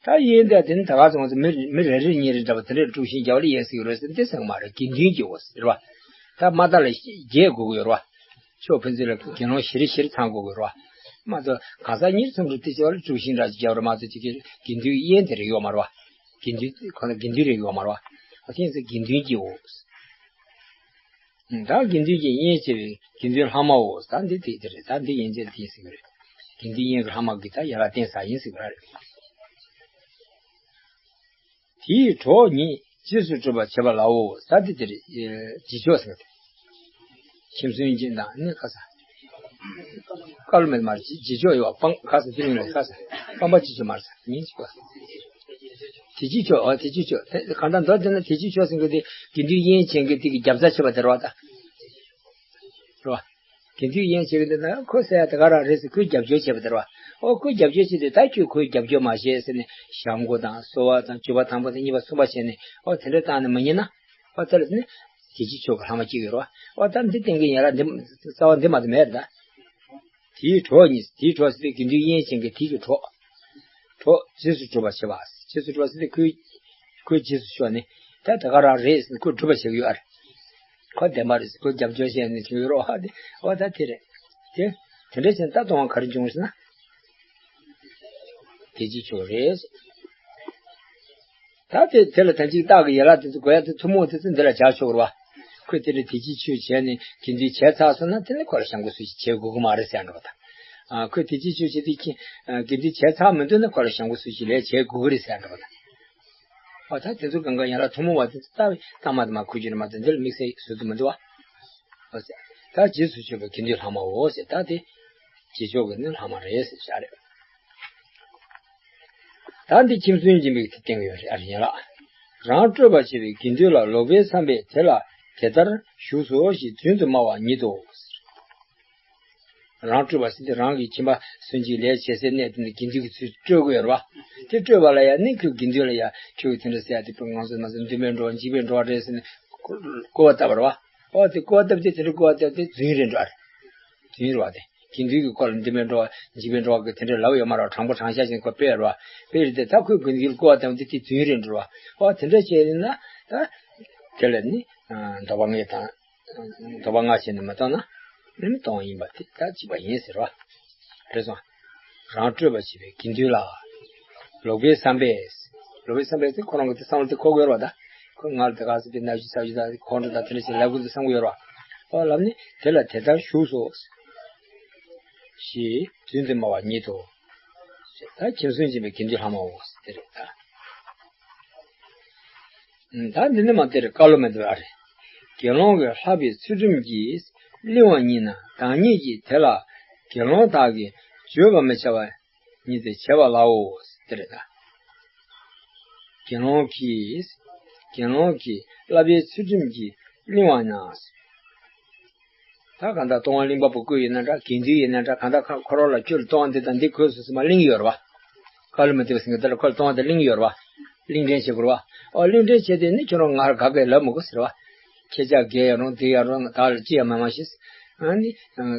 ད་དབྱེན་དེ་དེ་ནི་ད་ག་ཚོད་ང་ཚོ་མི་མི་རེ་རེ་གཉིས་རེ་འདྲ་བ་དེ་འདྲའི་དཀྲུག་ཤིང་རྒྱབ་ལ་དབྱེ་ཟེར་གི་རེད་ཟེར་འདི་ཟེར་གི་མ་རེད། དགེ་འདུན་གྱི་འོ་ཟེར་བ། ད་མ་དག་ལ་བརྒྱད་དགོས་ཀྱི་ཡོད་རེད་བ། ཕྱོགས་ཕན་ཚུན་ལ་དགེ་སློང་བཞིར་བཞིར་ཚང་དགོས་ཀྱི་རེད་བ། མ་གཏོགས་གང་ཟག་གཉིས་གསུམ་རེ་དེ་བྱས་པ་ལ་དཀྲུག་ཤིང་འདྲ་ཅིག་རྒྱབ་རེད་མ་གཏོགས་ཅིག་གི་དགེ་འདུན་དབྱེན་དེ་རེ་ཡོད་མ་རེད་བ། དགེ་འདུན་ཁོ་ན་དགེ་འདུན་རེ་ཡོད་མ་རེད་བ། ཨ་དེ་ཚོ་དགེ་འདུན་གྱི་འོ། ད་དགེ་འདུན་གྱི་དབྱེན་བྱས་པའི་དགེ་འདུན་ལྷག་མའོ། ད་འདི་དེ་དེ་རེད། ད་འདི་དབྱེན་བྱས་དེ་ཟེར་གི་རེད། དགེ་འདུན་དབྱེན་གྱི་ལྷག་མ་གི་ད་ཡ་ལ་བསྟན་ས་ཡིན་ཟེར་གི་རེད། དེའི་གྲོགས་ཉིད་རྗེས་སུ་སྒྲུབ་པར་བྱེད་པ་ལའོ། ས་དེ་དེར་རྗེས་ཕྱོགས་ཟེར་གི། ཁྱིམ་སུན་འབྱིན་དང་ནི་ཁ་ས། བཀའ་བློ་མེད་མར་རྗེས་ཕྱོགས་ཡོད་པ་སྤང་ཁ་ས་དེ་རིང་ལ་ཁ་ས། སྤང་པ་རྗེས་ཕྱོགས་མར་ས་ཉིན་གཅིག་པ། དེ་རྗེས་ཕྱོགས། ཨ་དེ་རྗེས་ཕྱོགས་དེ་གང་ལྟར་མདོར་དེ་ན་དེ་རྗེས་ཕྱོགས་ཟེར་གི་དེ་དགེ་འདུན་དབྱེན་བྱེད་མཁན་དེ་གི་རྒྱབ་རྩ་བྱེད་པ་དེ་རེད་བ་ད། རེད་བ། དགེ་འདུན་དབྱེན་བྱེད་ཀྱི་འདུག་ན་ཁོ་ཟེར་ཡ་དེ་ག་རང་རེད་ཟེར་ཁོས་རྒྱབ་སྐྱོར་བྱེད་པ་དེ་རེད་བ། ཨོ་ཁོས་རྒྱབ་སྐྱོར་བྱེད་དུས་ད་ཁྱོད་ཁོའི་རྒྱབ་སྐྱོར་མ་བྱེད་ཟེར་ནས་བྱམས་མགོ་དང་གསོལ་བ་དང་བརྗོད་པ་དང་པོ་དང་གཉིས་པ་གསུམ་པ་བྱས་ནས་ཨོ་དེ་འདྲ་བཏང་ནས་མི་ཉན་ན་ཨོ་དེ་ལ་ནི་དགེ་བཅུའི་ཆོས་ཀྱི་ལྷག་མ་གཅིག་ཡོད་རེད་བ། ཨོ་ད་འདི་བསྟན་གྱི་ཡན་ལག་འདི་རྩ་བ་འདི་མ་གཏོགས་མེད་རེད་ད། དེའི་གྲོགས་ཉིད། དེའི་གྲོགས་ཟེར་དུས་དགེ་འདུན་དབྱེན་བྱེད་མཁན་དེའི་གྲོགས། གྲོགས་རྗེས་སུ་སྒྲུབ་པར་བྱེད་པ། རྗེས་སུ་སྒྲུབ་པ་ཟེར་དུས་ཁོའི་ཁོའི་རྗེས་སུ་ཤོག་ནས་ད་དེ་ག་རང་རེད་ཟེར་ནས་ཁོས་སྒྲུབ་པར་བྱེད་ཀྱི་ཡོད་ཨ་རེད། ཁོ་བདེན་པ་རེད་ཟེར་ཁོས་རྒྱབ་སྐྱོར་བྱས་ནས་བྱུང་ཡོད་རོགས་ཨ་དེ་ཨོ་ད་དེ་རེད། དེ་དེ་འདྲ་བྱས་ན་ད་གཏོང་བ་ག་རེ་འབྱུང་ཟེར་ན། དེ་ཅི་ཆོག་རེད། ད་དེ་དེ་ལ་ད་ཅིག་རྟགས་ཀྱི་ཡན་ལག་དེ་ཚོ་དགོས་ཡ་དེ་ཐུན་མོང་དེ་ཚོ་འདི་ལ་བྱ་ཆོག་རེད་བ། ཁོས་དེ་འདྲ་དེ་ཅི་ཆོག་བྱས་ནས་དེ་འདྲའི་བྱས་ཚར་སོང་ན་དེ་ནི་ཁོ་ལ་བྱམས་མགོ་སུ་ཞིག་བྱེད་དགོས་ཀྱི་མ་རེད་ཟེར་འགྲོ་བ་དང་། ཨ་ཁོས་དེ་ཅི་ཆོག་བྱས་དེ་ཁྱི་དེ་འདྲའི་བྱས་ཚར་མི་འདུག་ན་ཁོ་ལ་བྱམས་མགོ་སུ་ཞིག་ལས་བྱེད་དགོས་ཀྱི་རེད་ཟེར་འགྲོ་བ་དང་། ཨོ་ད་དེ་ཚོ་གང་ག་ཡན་ལག་ཐུན་མོང་བ་དེ་ཚོ་ལྟ་བའི་གཏའ་མ་དེ་མ་ཁུར་རྒྱུ་རེད་མ་གཏོགས་འདི་ལ་དམིགས་བསལ་བཟོ་རྒྱུ་མི་འདུག་བ། ཨོ་ཟེར། ད་རྗེས་སུ་སྤྱོད་པའི་དགེ་འདུན་ལྷག་མའོ་ཟེར་ད་དེ། རྗེས་ཕྱོགས་ཀྱི་ནི་ལྷག་མ་རེད་ཟེར་བྱ་རེད། ད་འདི་ཁྱིམ་སུན་འབྱིན་པའི་དེ་བསྟན་གྱི་ཡོད་རེད་ཨ་རེ་ཡན་ལག་རང་སྤྲོད་པར་བྱེད་པའི་དགེ་འདུན་ལ་ལོག་པའི་བསམ་པས་དེ་ལ་དེ་ལྟར་ཞུགས་སོ་ཞེས་རྫུན་དུ་སྨྲ་བ་ཉིད་དོ། རང་སྤྲོད་པ་ཟེར་དུས་རང་གི་ཁྱིམ་པ་སུན་གྱི་ལས་བྱེད་སའི་གནས་དེ་ནི་དགེ་འདུན་གྱི་ཚུལ་སྤྲོད་དགོས་ཡོད་རེད་བ། དེ་སྤྲོད་པ་ལ་ཡང་ནི་ཁོས་དགེ་འདུན་ལ་ཡང་ཁྱོད་ཀྱིས་དེ་འདྲ་ཟེར་ཡ་དེ་ང་ཚོ་ང་ཚོ་འདུན་པའི་འགྲོ་བ་འཇིགས་པའི་འགྲོ་བ་རེད་ཟེར་ནས་སྐུར་བ་བཏབ་པ་རེད་བ། ཨོ་དེ་སྐུར་བ་བཏབ་དེ་དེ་འདྲ་སྐུར་བ་བཏབ་དེ་རྫུན་རེད་འགྲོ་བ་རེད། རྫུན་རེད་བ་དེ། དགེ་འདུན་གྱི་སྐོར་ལ་འདུན་པའི་འགྲོ་བ་འཇིགས་པའི་འགྲོ་བ་གི་དེ་འདྲ་ལབ་ཡོད་མ་རེད་བ། དྲང་པོ་དྲང་བཞག་ཅིག་ཁོ་དཔེ་རེད་བ། དཔེ་རེད་དེ་ད་ཁོས་དགེ་འདུན་སྐུར་བ་བཏབ་དེ་དེ་རྫུན་རེད་འགྲོ་བ། ཨོ་དེ་འདྲ་བྱས་ཡིན་ན་ད། དེ་ལ་ནི། འདོད་པ་ལྔ་དང་། འདོད་པ་ལྔ་བྱས་ནས་མ་གཏོང་ན། ནི་གཏོང་བ་ཡིན་པ་དེ་ད་གཅིག་པ་ཡིན་ཟེར་བ། རེད་སོང་། རང་སྤྲོད་པར་བྱེད་པའི་དགེ་འདུན་ལ། ལོག་པའི་བསམ་པས། ལོག་པའི་བསམ་པས་དེ་ཁོ་རང་གི་དེ་བསམ་བློ་དེ་འཁོར་གི་ཡོད་རེད་བ་ད། ཁོ་ང་ལ་དེ་ག་ཟེར་དེ་ནག་ཅི་ཚ་ཅི་ད་ཁོང་ཁྲོ་ད་དེ་འདྲ་ཞིག་ལབ་དགོས་འདུག་བསམ་གི་ཡོད་རེད་བ། ཨོ་ལབ་ནི་དེ་ལ་དེ་ལྟར་ཞུགས་སོ། ཞེས་རྫུན་དུ་སྨྲ་བ་ཉིད་དོ། ད་ཁྱིམ་སུན་འབྱིན་པའི་དགེ་འདུན་ལྷག་མའོ་དེ་རེད་ད། ད་འདི་ནི་མ་དེར་བཀའ་བློ་མི་འདོར་བ་རེད། དགེ་སློང་གི་ལྷག་པའི་ཚུལ་ཁྲིམས་ཀྱིས་བརླིང་བ་ཉིད་ན་བདག་ཉིད་ཀྱིས་དེ་ལ་དགེ་སློང་དག་གིས་བརྗོད་པར་མི་བྱ་བ་ཉིད་དུ་བྱེད་པ་ལའོ། དེ་རེད་ད། དགེ་སློང་གིས། དགེ་སློང་གིས་བསླབ་པའི་ཚུལ་ཁྲིམས་ཀྱིས་བརླིང་བ་ན། ད་གང་ལྟར་ལྟུང་བ་བརླིང་པ་པོ་སྐུ་ཡིན་ན་འདྲ་དགེ་འདུན་ཡིན་ན་འདྲ་གང་ལྟར་ཁ་ཁོ་རང་ལ་ཁྱོད་ལ་ལྟུང་བ་འདི་དང་འདི་དགོས་སོ་ཟེར་མ་བརླིང་ཡོད་རེད་བ། བཀའ་བློ་མི་བདེ་བ་ཟེར་མཁན་དེ་ལ་ཁོ་ལ་ལྟུང་བ་དེ་བརླིང་ཡོད་རེད་བ། བརླིང་འདྲེན་བྱེད་དགོས་རེད་བ། ཨོ་བརླིང་འདྲེན་བྱས་ཏེ་ནི་ཁྱོད་རང་ང་ལ་ག་གེ་ལབ་མི་དགོས་ཟེར་བ། ཁྱེད་ཅག་རྒན་ཡང་རུང་འདི་ཡང་རུང་བདག་ལ་ཅི་ཡང་མ་སྨྲ་ཞིག་ཨ་ནི།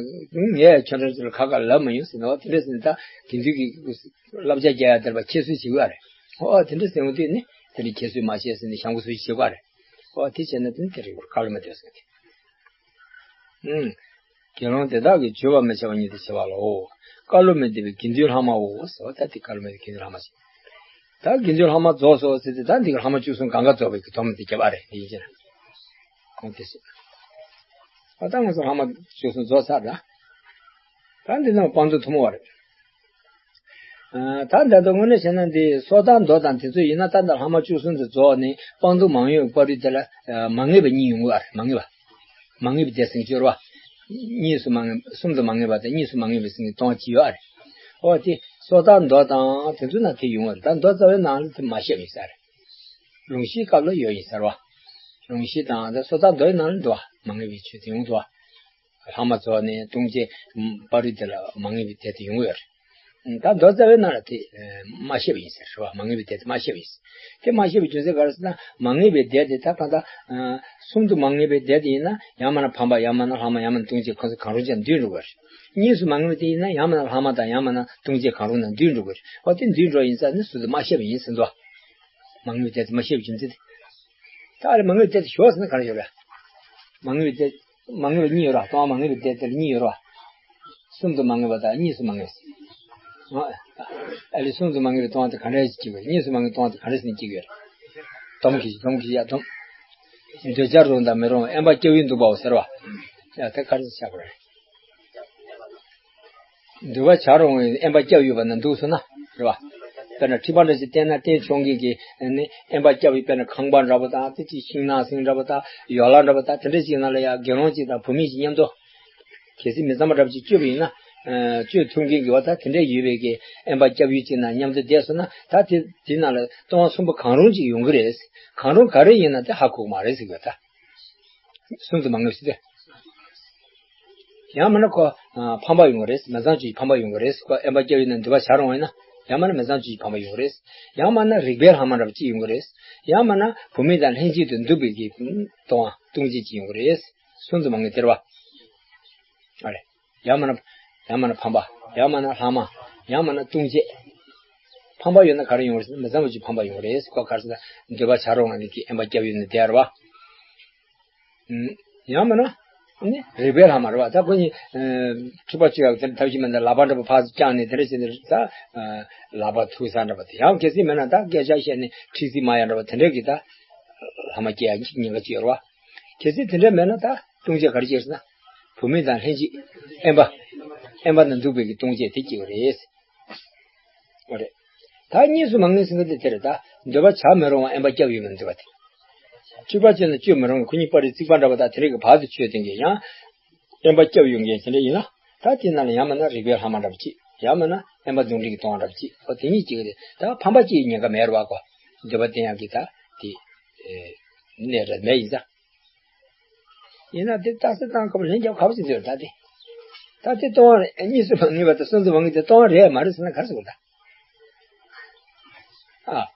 ངས་ཁྱོད་རང་ཚོ་ལ་ག་གེ་ལབ་མི་ཡོང་ཟེར་ནས་ཨོ་དེ་འདྲ་ཟེར་ནས་ད་དགེ་འདུན་གྱི་བསླབ་བྱ་རྒྱག་ཡ་དེར་བ་ཁྱད་གསོད་བྱེད་དགོས་རེད། ཨོ་དེ་འདྲ་ཟེར་འོང་དུས་ནི་དེ་འདྲ་ཁྱད་གསོད་མ་བྱས་ཟེར་ནས་བྱམས་མགོ་སུ་ཞིག་བྱེད་དགོས་རེད། ཨོ་དེ་བྱས་ན་དེ་ནི་དེ་རེད་བཀའ་བློ་མི་བདེ་བ་ཟེར་གི། ཨུམ། དགེ་སློང་དེ་དག་གིས་བརྗོད་པར་མི་བྱ་བ་ཉིད་དུ་བྱེད་པ་ལའོ། བཀའ་བློ་མི་བདེ་བའི་དགེ་འདུན་ལྷག་མའོ་ཟེར་བ་ད་དེ་བཀའ་བློ་མི་བདེ་དགེ་འདུན་ལྷག་མ་ཞིག་ད་དགེ་འདུན་ལྷག་མ་རྫོགས་སོ་ཟེར་ཏེ་ད་འདི་གི་ལྷག་མ་བཅུ་གསུམ་གང་ག་རྫོགས་པའི་གི་སྡོམ་དེ་རྒྱབ་ཨ་རེད་ཡིན་གྱི་ན། གོང་དེ་ཟེར། ཨ་ད་ང་ཚོ་ལྷག་མ་བཅུ་གསུམ་རྫོགས་ཚར་ད། ད་འདི་རྣམས་སྤང་ལྟུང་ཐུན་མོང་བ་རེད། ད་ལྟ་དངོས་གནས་བྱས་ན་འདི་སྲོག་དང་མདོ་དང་དེ་ཚོ་ཡིན་ན་ད་ལྟ་ལྷག་མ་བཅུ་གསུམ་དུ་རྫོགས་ནས་སྤང་ལྟུང་མང་ཡོད་པ་རེད་དེ་ལ་མ་ངེས་པ་གཉིས་ཡོང་གི་ཨ་རེད་མ་ངེས་པ། མ་ངེས་པའི་སྡེ་ཚན་སྦྱོར་བ། གཉིས་སུ་མ་ངེས་གསུམ་དུ་མ་ངེས་པ་དང་གཉིས་སུ་མ་ངེས་པའི་སེང་གེ་སྟོང་གཅིག་ཡོད་ཨ་རེད། ཨོ་དེ་སྲོག་དང་མདོ་དང་དེ་ཚོ་ན་དེ་ཡོང་བ་རེད་ད་མདོ་རྩ་བའི་ནང་ལ་དེ་མ་བཤད་པ་ཡིན་ས་རེད། ལུང་གཞིའི་སྐབས་ལ་ཡོད་ཡིན་ས་རེད་བ། ལུང་གཞི་དང་དེ་སྲོག་དང་མདོའི་ནང་ལ་འདུག་བ་མ་ངེས་པའི་ཆོས་དེ་ཡོང་འདུག་བ། ལྷག་མ་རྫོགས་ནས་ལྟུང་བྱེད་པ་རི་དེ་ལ་མ་ངེས་པའི་སྡེ་དེ་ཡོང་གི་ཡོད་རེད། ད་མདོ་རྩ་བའི་ནང་ལ་དེ་མ་བཤད་པ་ཡིན་ཟེར་རེད་བ་མ་ངེས་པའི་སྡེ་དེ་མ་བཤད་པ་ཡིན་ཟེར། དེ་མ་བཤད་པའི་རྒྱུ་མཚན་ག་རེ་ཟེར་ན་མ་ངེས་པའི་སྡེ་དེ་ད་གང་ལྟར་གསུམ་དུ་མ་ངེས་པའི་སྡེ་དེ་ཡིན་ན་ཡང་མིན་ན་ཕམ་པ་ཡང་མིན་ན་ལྷག་མ་ཡང་མིན་ན་ལྟུང་བྱེད་ཁོ་ཚོ་གང་རུང་ཅན་འདུས་འགྲོ་གི་རེད། གཉིས་སུ་མ་ངེས་པའི་སྡེ་ཡིན་ན་ཡང་མིན་ན་ལྷག་མ་དང་ཡང་མིན་ན་ལྟུང་བྱེད་གང་རུང་ནང་འདུས་འགྲོ་གི་རེད། འོ་དེ་འདུས་འགྲོ་ཡིན་ཙང་ནི་སུ་དེ་མ་བཤད་པ་ཡིན་ཟེར་འདུག་མ་ངེས་པའི་སྡེ་དེ་མ་བཤད་པའི་རྒྱུ་མཚན་དེ། ད་ཨ་ལས་མ་ངེས་པའི་སྡེ་དེ་ཞོག་ཟེར་ན་ག་རེ་ཡོད་རེད། མ་ངེས་པའི་སྡེ། མ་ངེས་པ་གཉིས་ཡོད་ར། ལྟུང་བ་མ་ངེས་པའི་སྡེ་དེ་ལ་གཉིས་ཡོད་ར། གསུམ་དུ་མ་ངེས་པ་དང་གཉིས་སུ་མ་ངེས་པ། ཨ་ལས་གསུམ་དུ་མ་ངེས་པའི་ལྟུང་བ་དེ་ག་འདྲ་ཞིག་སྐྱེ་དགོས། གཉིས་སུ་མ་ངེས་པའི་ལྟུང་བ་དེ་ག་འདྲ་ཞིག་སྐྱེ་དགོས། སྡོམ་གྱིས་སྡོམ་གྱིས་ཡ་སྡོམ། འདོད་བྱར་རུང་དང་མི་རུང་དབེན་པ་སྐྱེ་བོའི་འདུག་པའོ་ཟེར་བ། ཡ་དེ་ག་རེ་བྱ་དགོས་རེད། འདོད་པ་བྱར་རུང་དབེན་པ་སྐྱེ་བོ་ཡོད་པ་ན་འདུག་སོང་ན་རེད་བ། དཔེར་ན་ཁྲི་པ་འདྲ་ཞིག་བསྟན་ན་བསྟན་ཆོག་མཁན་གྱི་ནི་ཨེམ་པ་སྐྱབས་ཡུལ། དཔེར་ན་ཁང་པ་འདྲ་པོ་དང་དེ་ཅིག་ཤིང་ནགས་གསེང་འདྲ་པོ་དང་ཡོ་ལ་འདྲ་པོ་དང་དེ་འདྲ་ཞིག་ནང་ལ་ཡང་དགེ་སློང་གཅིག་དང་བུད་མེད་ཅིག་མཉམ་དུ། གལ་སྲིད་མི་ཚངས་པ་འདྲ་པོ་ཅིག་སྤྱོད་པ་ཡིན་ན། ཨ་སྤྱོད་ཐུབ་མཁན་གྱི་བ་ད་དེ་འདྲ་ཡོད་པའི་གི་ཨེམ་པ་སྐྱབས་ཡུལ་ཅིག་ནང་མཉམ་དུ་བསྡད་སོང་ན། ད་དེ་དེ་ནང་ལ་ལྟུང་བ་གསུམ་པོ་གང་རུང་ཅིག་ཡོང་གི་རེད། གང་རུང་ག་རེ་ཡིན་ན་དེ་ཧ་གོ་གི་མ་རེད་ཟེར་གི་ཡོད་ད། སུམ་ཚུགས་མ་ངེས་ཟེར་ཏེ། ཡང་མིན་ན་ཁོ་ཨ་ཕམ་པ་ཡོང་གི་རེད། མི་ཚངས་སྤྱོད་ཀྱི་ཕམ་པ་ཡོང་གི་རེད། ཁོ་ཨེམ་པ་སྐྱབས་ཡུལ་ནས་འདུལ་བ་བྱ་རུང་བ་ཡིན་ན། ཡང་མིན་ན་མི་ཚངས་སྤྱོད་ཀྱི་ཕམ་པ་ཡོང་གི་རེད། ཡང་མིན་ན་རིག་པའི་ལྷག་མ་འདྲ་པོ་ཅིག་ཡོང་གི་རེད། ཡང་མིན་ན་བུད་མེད་དང་ལྷན་ཅིག་ཏུ་འདུག་པའི་གི་ལྟུང་བ་ལྟུང་བྱེད་ཅིག་ཡོང་གི་རེད། སུམ་ཚུགས་མ་ངེས་སྟེར་བ། ཨ་རེ། ཡང་མིན་ན། ཡང་མིན་ན་ཕམ་པ། ཡང་མིན་ན་ལྷག་མ། ཡང་མིན་ན་ལྟུང་བྱེད། ཕམ་པ་ཡོད་ན་ག་རེ་ཡོང་རེད་ཟེར་ན་མི་ཚངས་པ་ཅིག་ཕམ་པ་ཡོང་རེད། ཁོ་ག་རེ་ཟེར་ན་འདུལ་བ་བྱ་རུང་བ་ནི་གི་ཨེམ་པ་སྐྱབས་ཡུལ་ནས་བསྡད་ར་བ། ཡང་མིན་ན། ནི་རིག་པའི་ལྷག་མ་རེད་བ། ད་ཁོ་གཉིས་ཁྲི་པ་ཆུ་ཡག་དེ་ཐབས་ཤེས་མེད་ན་ལག་པ་འདྲ་པོ་ཕར་བརྐྱངས་ནས་དེ་འདྲ་བྱས་ནས་ད་ལག་པ་ཐུག་ས་འདྲ་པོ་དེ། ཡང་གལ་སྲིད་མེད་ན་ད་སྐད་ཆ་བཤད་ནས་ཁྲིག་ཙིག་མ་ཡ་འདྲ་པོ་དེ་འདྲ་གི་ད་ལྷག་མ་སྐྱེ་ཡ་ཉེན་ཁ་ཅིག་ཡོད་རེད་བ། གལ་སྲིད་དེ་འདྲ་མེད་ན་ད་ལྟུང་བྱེད་ག་རེ་བྱས་ཟེར་ན། བུད་མེད་དང་ལྷན་ཅིག་ཨེམ་པ། ཨེམ་པ་དང་འདུག་པའི་གི་ལྟུང་བྱེད་དེ་སྐྱེ་བ་རེད། འོ་རེད། ད་གཉིས་སུ་མ་ངེས་ཟེར་མཁན་དེ་དེ་རེད་ད། འདོད་པ་བྱ་མི་རུང་བ་ཨེམ་པ་སྐྱབས་ཡུལ་ནས་འདུལ་བ་དེ། ཁྲི་པ་ཆུ་ནས་སྤྱོད་མི་རུང་བ་ཁོ་གཉིས་པར་རྩིག་པ་འདྲ་པོ་དང་དེ་རིགས་ཀྱི་བར་དུ་ཆོད་དེ་གི་ཡང་། ཨེམ་པ་སྐྱབས་ཡུལ་འགན་དེ་འདྲ་ཡིན་ན། ད་དེ་ནང་ལ་ཡང་མིན་ན་རིག་པའི་ལྷག་མ་འདྲ་པོ་ཅིག་ཡང་མིན་ན་ཨེམ་པ་གདོན་འདྲེ་གི་ལྟུང་བ་འདྲ་པོ་ཅིག་འོ་དེ་གཉིས་ཅིག་རེད། ད་ཕམ་པ་ཅིག་ཉེན་ཁ་མེད་རེད་བ་ཁོ། འདོད་པ་བསྟེན་ཡག་གི་ད་དེ། ཨེ། གནས་རེད་མེད་ཡིན་ཙང་། ཡིན་ན་དེ་རྟགས་གསལ་བཏང་སྐབས་ལན་རྒྱབ་ག་པར་ཟེར་འདོད་ད་དེ། ད་དེ་ལྟུང་བ་རེད། གཉིས་སུ་མ་ངེས་པ་དང་སུམ་ཚུགས་མ་ངེས་དེ་ལྟུང་བ་རེད་མ་རེད་ཟེར་ན་ག་རེ་ཟེར་དགོས་ད། ཨ།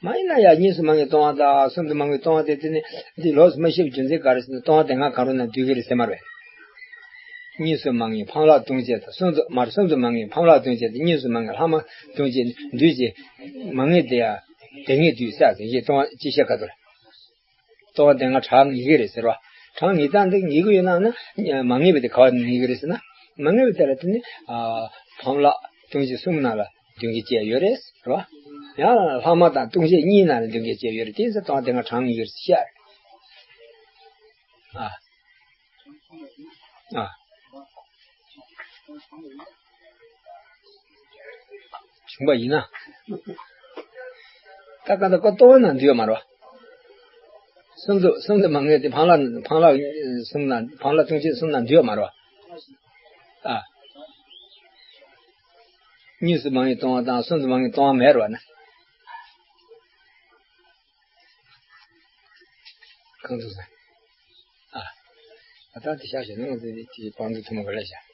མ་ཡིན་ན་ཡང་གཉིས་སུ་མ་ངེས་ལྟུང་བ་དང་སུམ་ཚུགས་མ་ངེས་ལྟུང་བ་དེ་དེ་ནི་འདི་ལོགས་སུ་མ་བཤད་པའི་རྒྱུ་མཚན་ག་རེ་ཟེར་ན་ལྟུང་བ་དེ་སྔ་གང་རུང་ན་འདུལ་གྱི་རེད་ཟེར་མ་རེད། གཉིས་སུ་མ་ངེས་ཕམ་ལྷག་ལྟུང་བྱེད་དང་སུམ་ཚུགས་མ་རེད། སུམ་ཚུགས་མ་ངེས་ཕམ་ལྷག་ལྟུང་བྱེད་དང་གཉིས་སུ་མ་ངེས་ལྷག་མ་ལྟུང་བྱེད་འདུལ་བྱེད་མ་ངེས་དེ་ཡང་དེ་ངེས་འདུལ་ས་ཟེར་གྱི་ལྟུང་བ་ཅི་བཤད་ག་ཐུབ་རེད། ལྟུང་བ་དེ་སྔ་གྲངས་ངེས་ཀྱི་རེད་ཟེར་བ། གྲངས་ངེས་སྟངས་འདི་ངེས་ཀྱི་ཡོད་ན་ན་མ་ངེས་པ་དེ་ག་བ་ངེས་ཀྱི་རེད་ཟེར་ན། མ་ངེས་པ་དེ་ལ་དེ་ནི་ཕམ་ལྷག་ལྟུང་བྱེད་གསུམ་ནང་ལ་གདོན་བགེགས་བཅས་ཡོད་རེད་ཟེར་བ། ཡང་ལྷག་མ་དང་ལྟུང་བྱེད་གཉིས་ནང་ལ་གདོན་བགེགས་བཅས་ཡོད་རེད། དེ་ཚེ་ལྟུང་བ་དེ་སྔ་གྲངས་ངེས་ཀྱི་རེད་ཟེར་བཤད། ཨ། ཨ། བྱུང་བ་ཡིན་ན། ད་ག་ད་ཀོ་ལྟུང་བ་ནང་འདུས་ཡོད་མ་རེད་བ། སུམ་ཚུགས་སུམ་ཚུགས་མ་ངེས་དེ་ཕམ་ལྷག་ཕམ་ལྷག་གསུམ་ནང་ཕམ་ལྷག་ལྟུང་བྱེད་གསུམ་ནང་འདུས་ཡོད་མ་རེད་བ། ཨ། གཉིས་སུ་མ་ངེས་ལྟུང་བ་དང་སུམ་ཚུགས་མ་ངེས་ལྟུང་བ་མེད་རེད་བ་ན། གང་དུ་ཟེར། ཨ། ད་ལྟ་དེ་བཞག་བྱས་ན་ང་ཚོས་དེ་བང་མཛོད་ཐུན་མོང་ག་ལ་བཞག་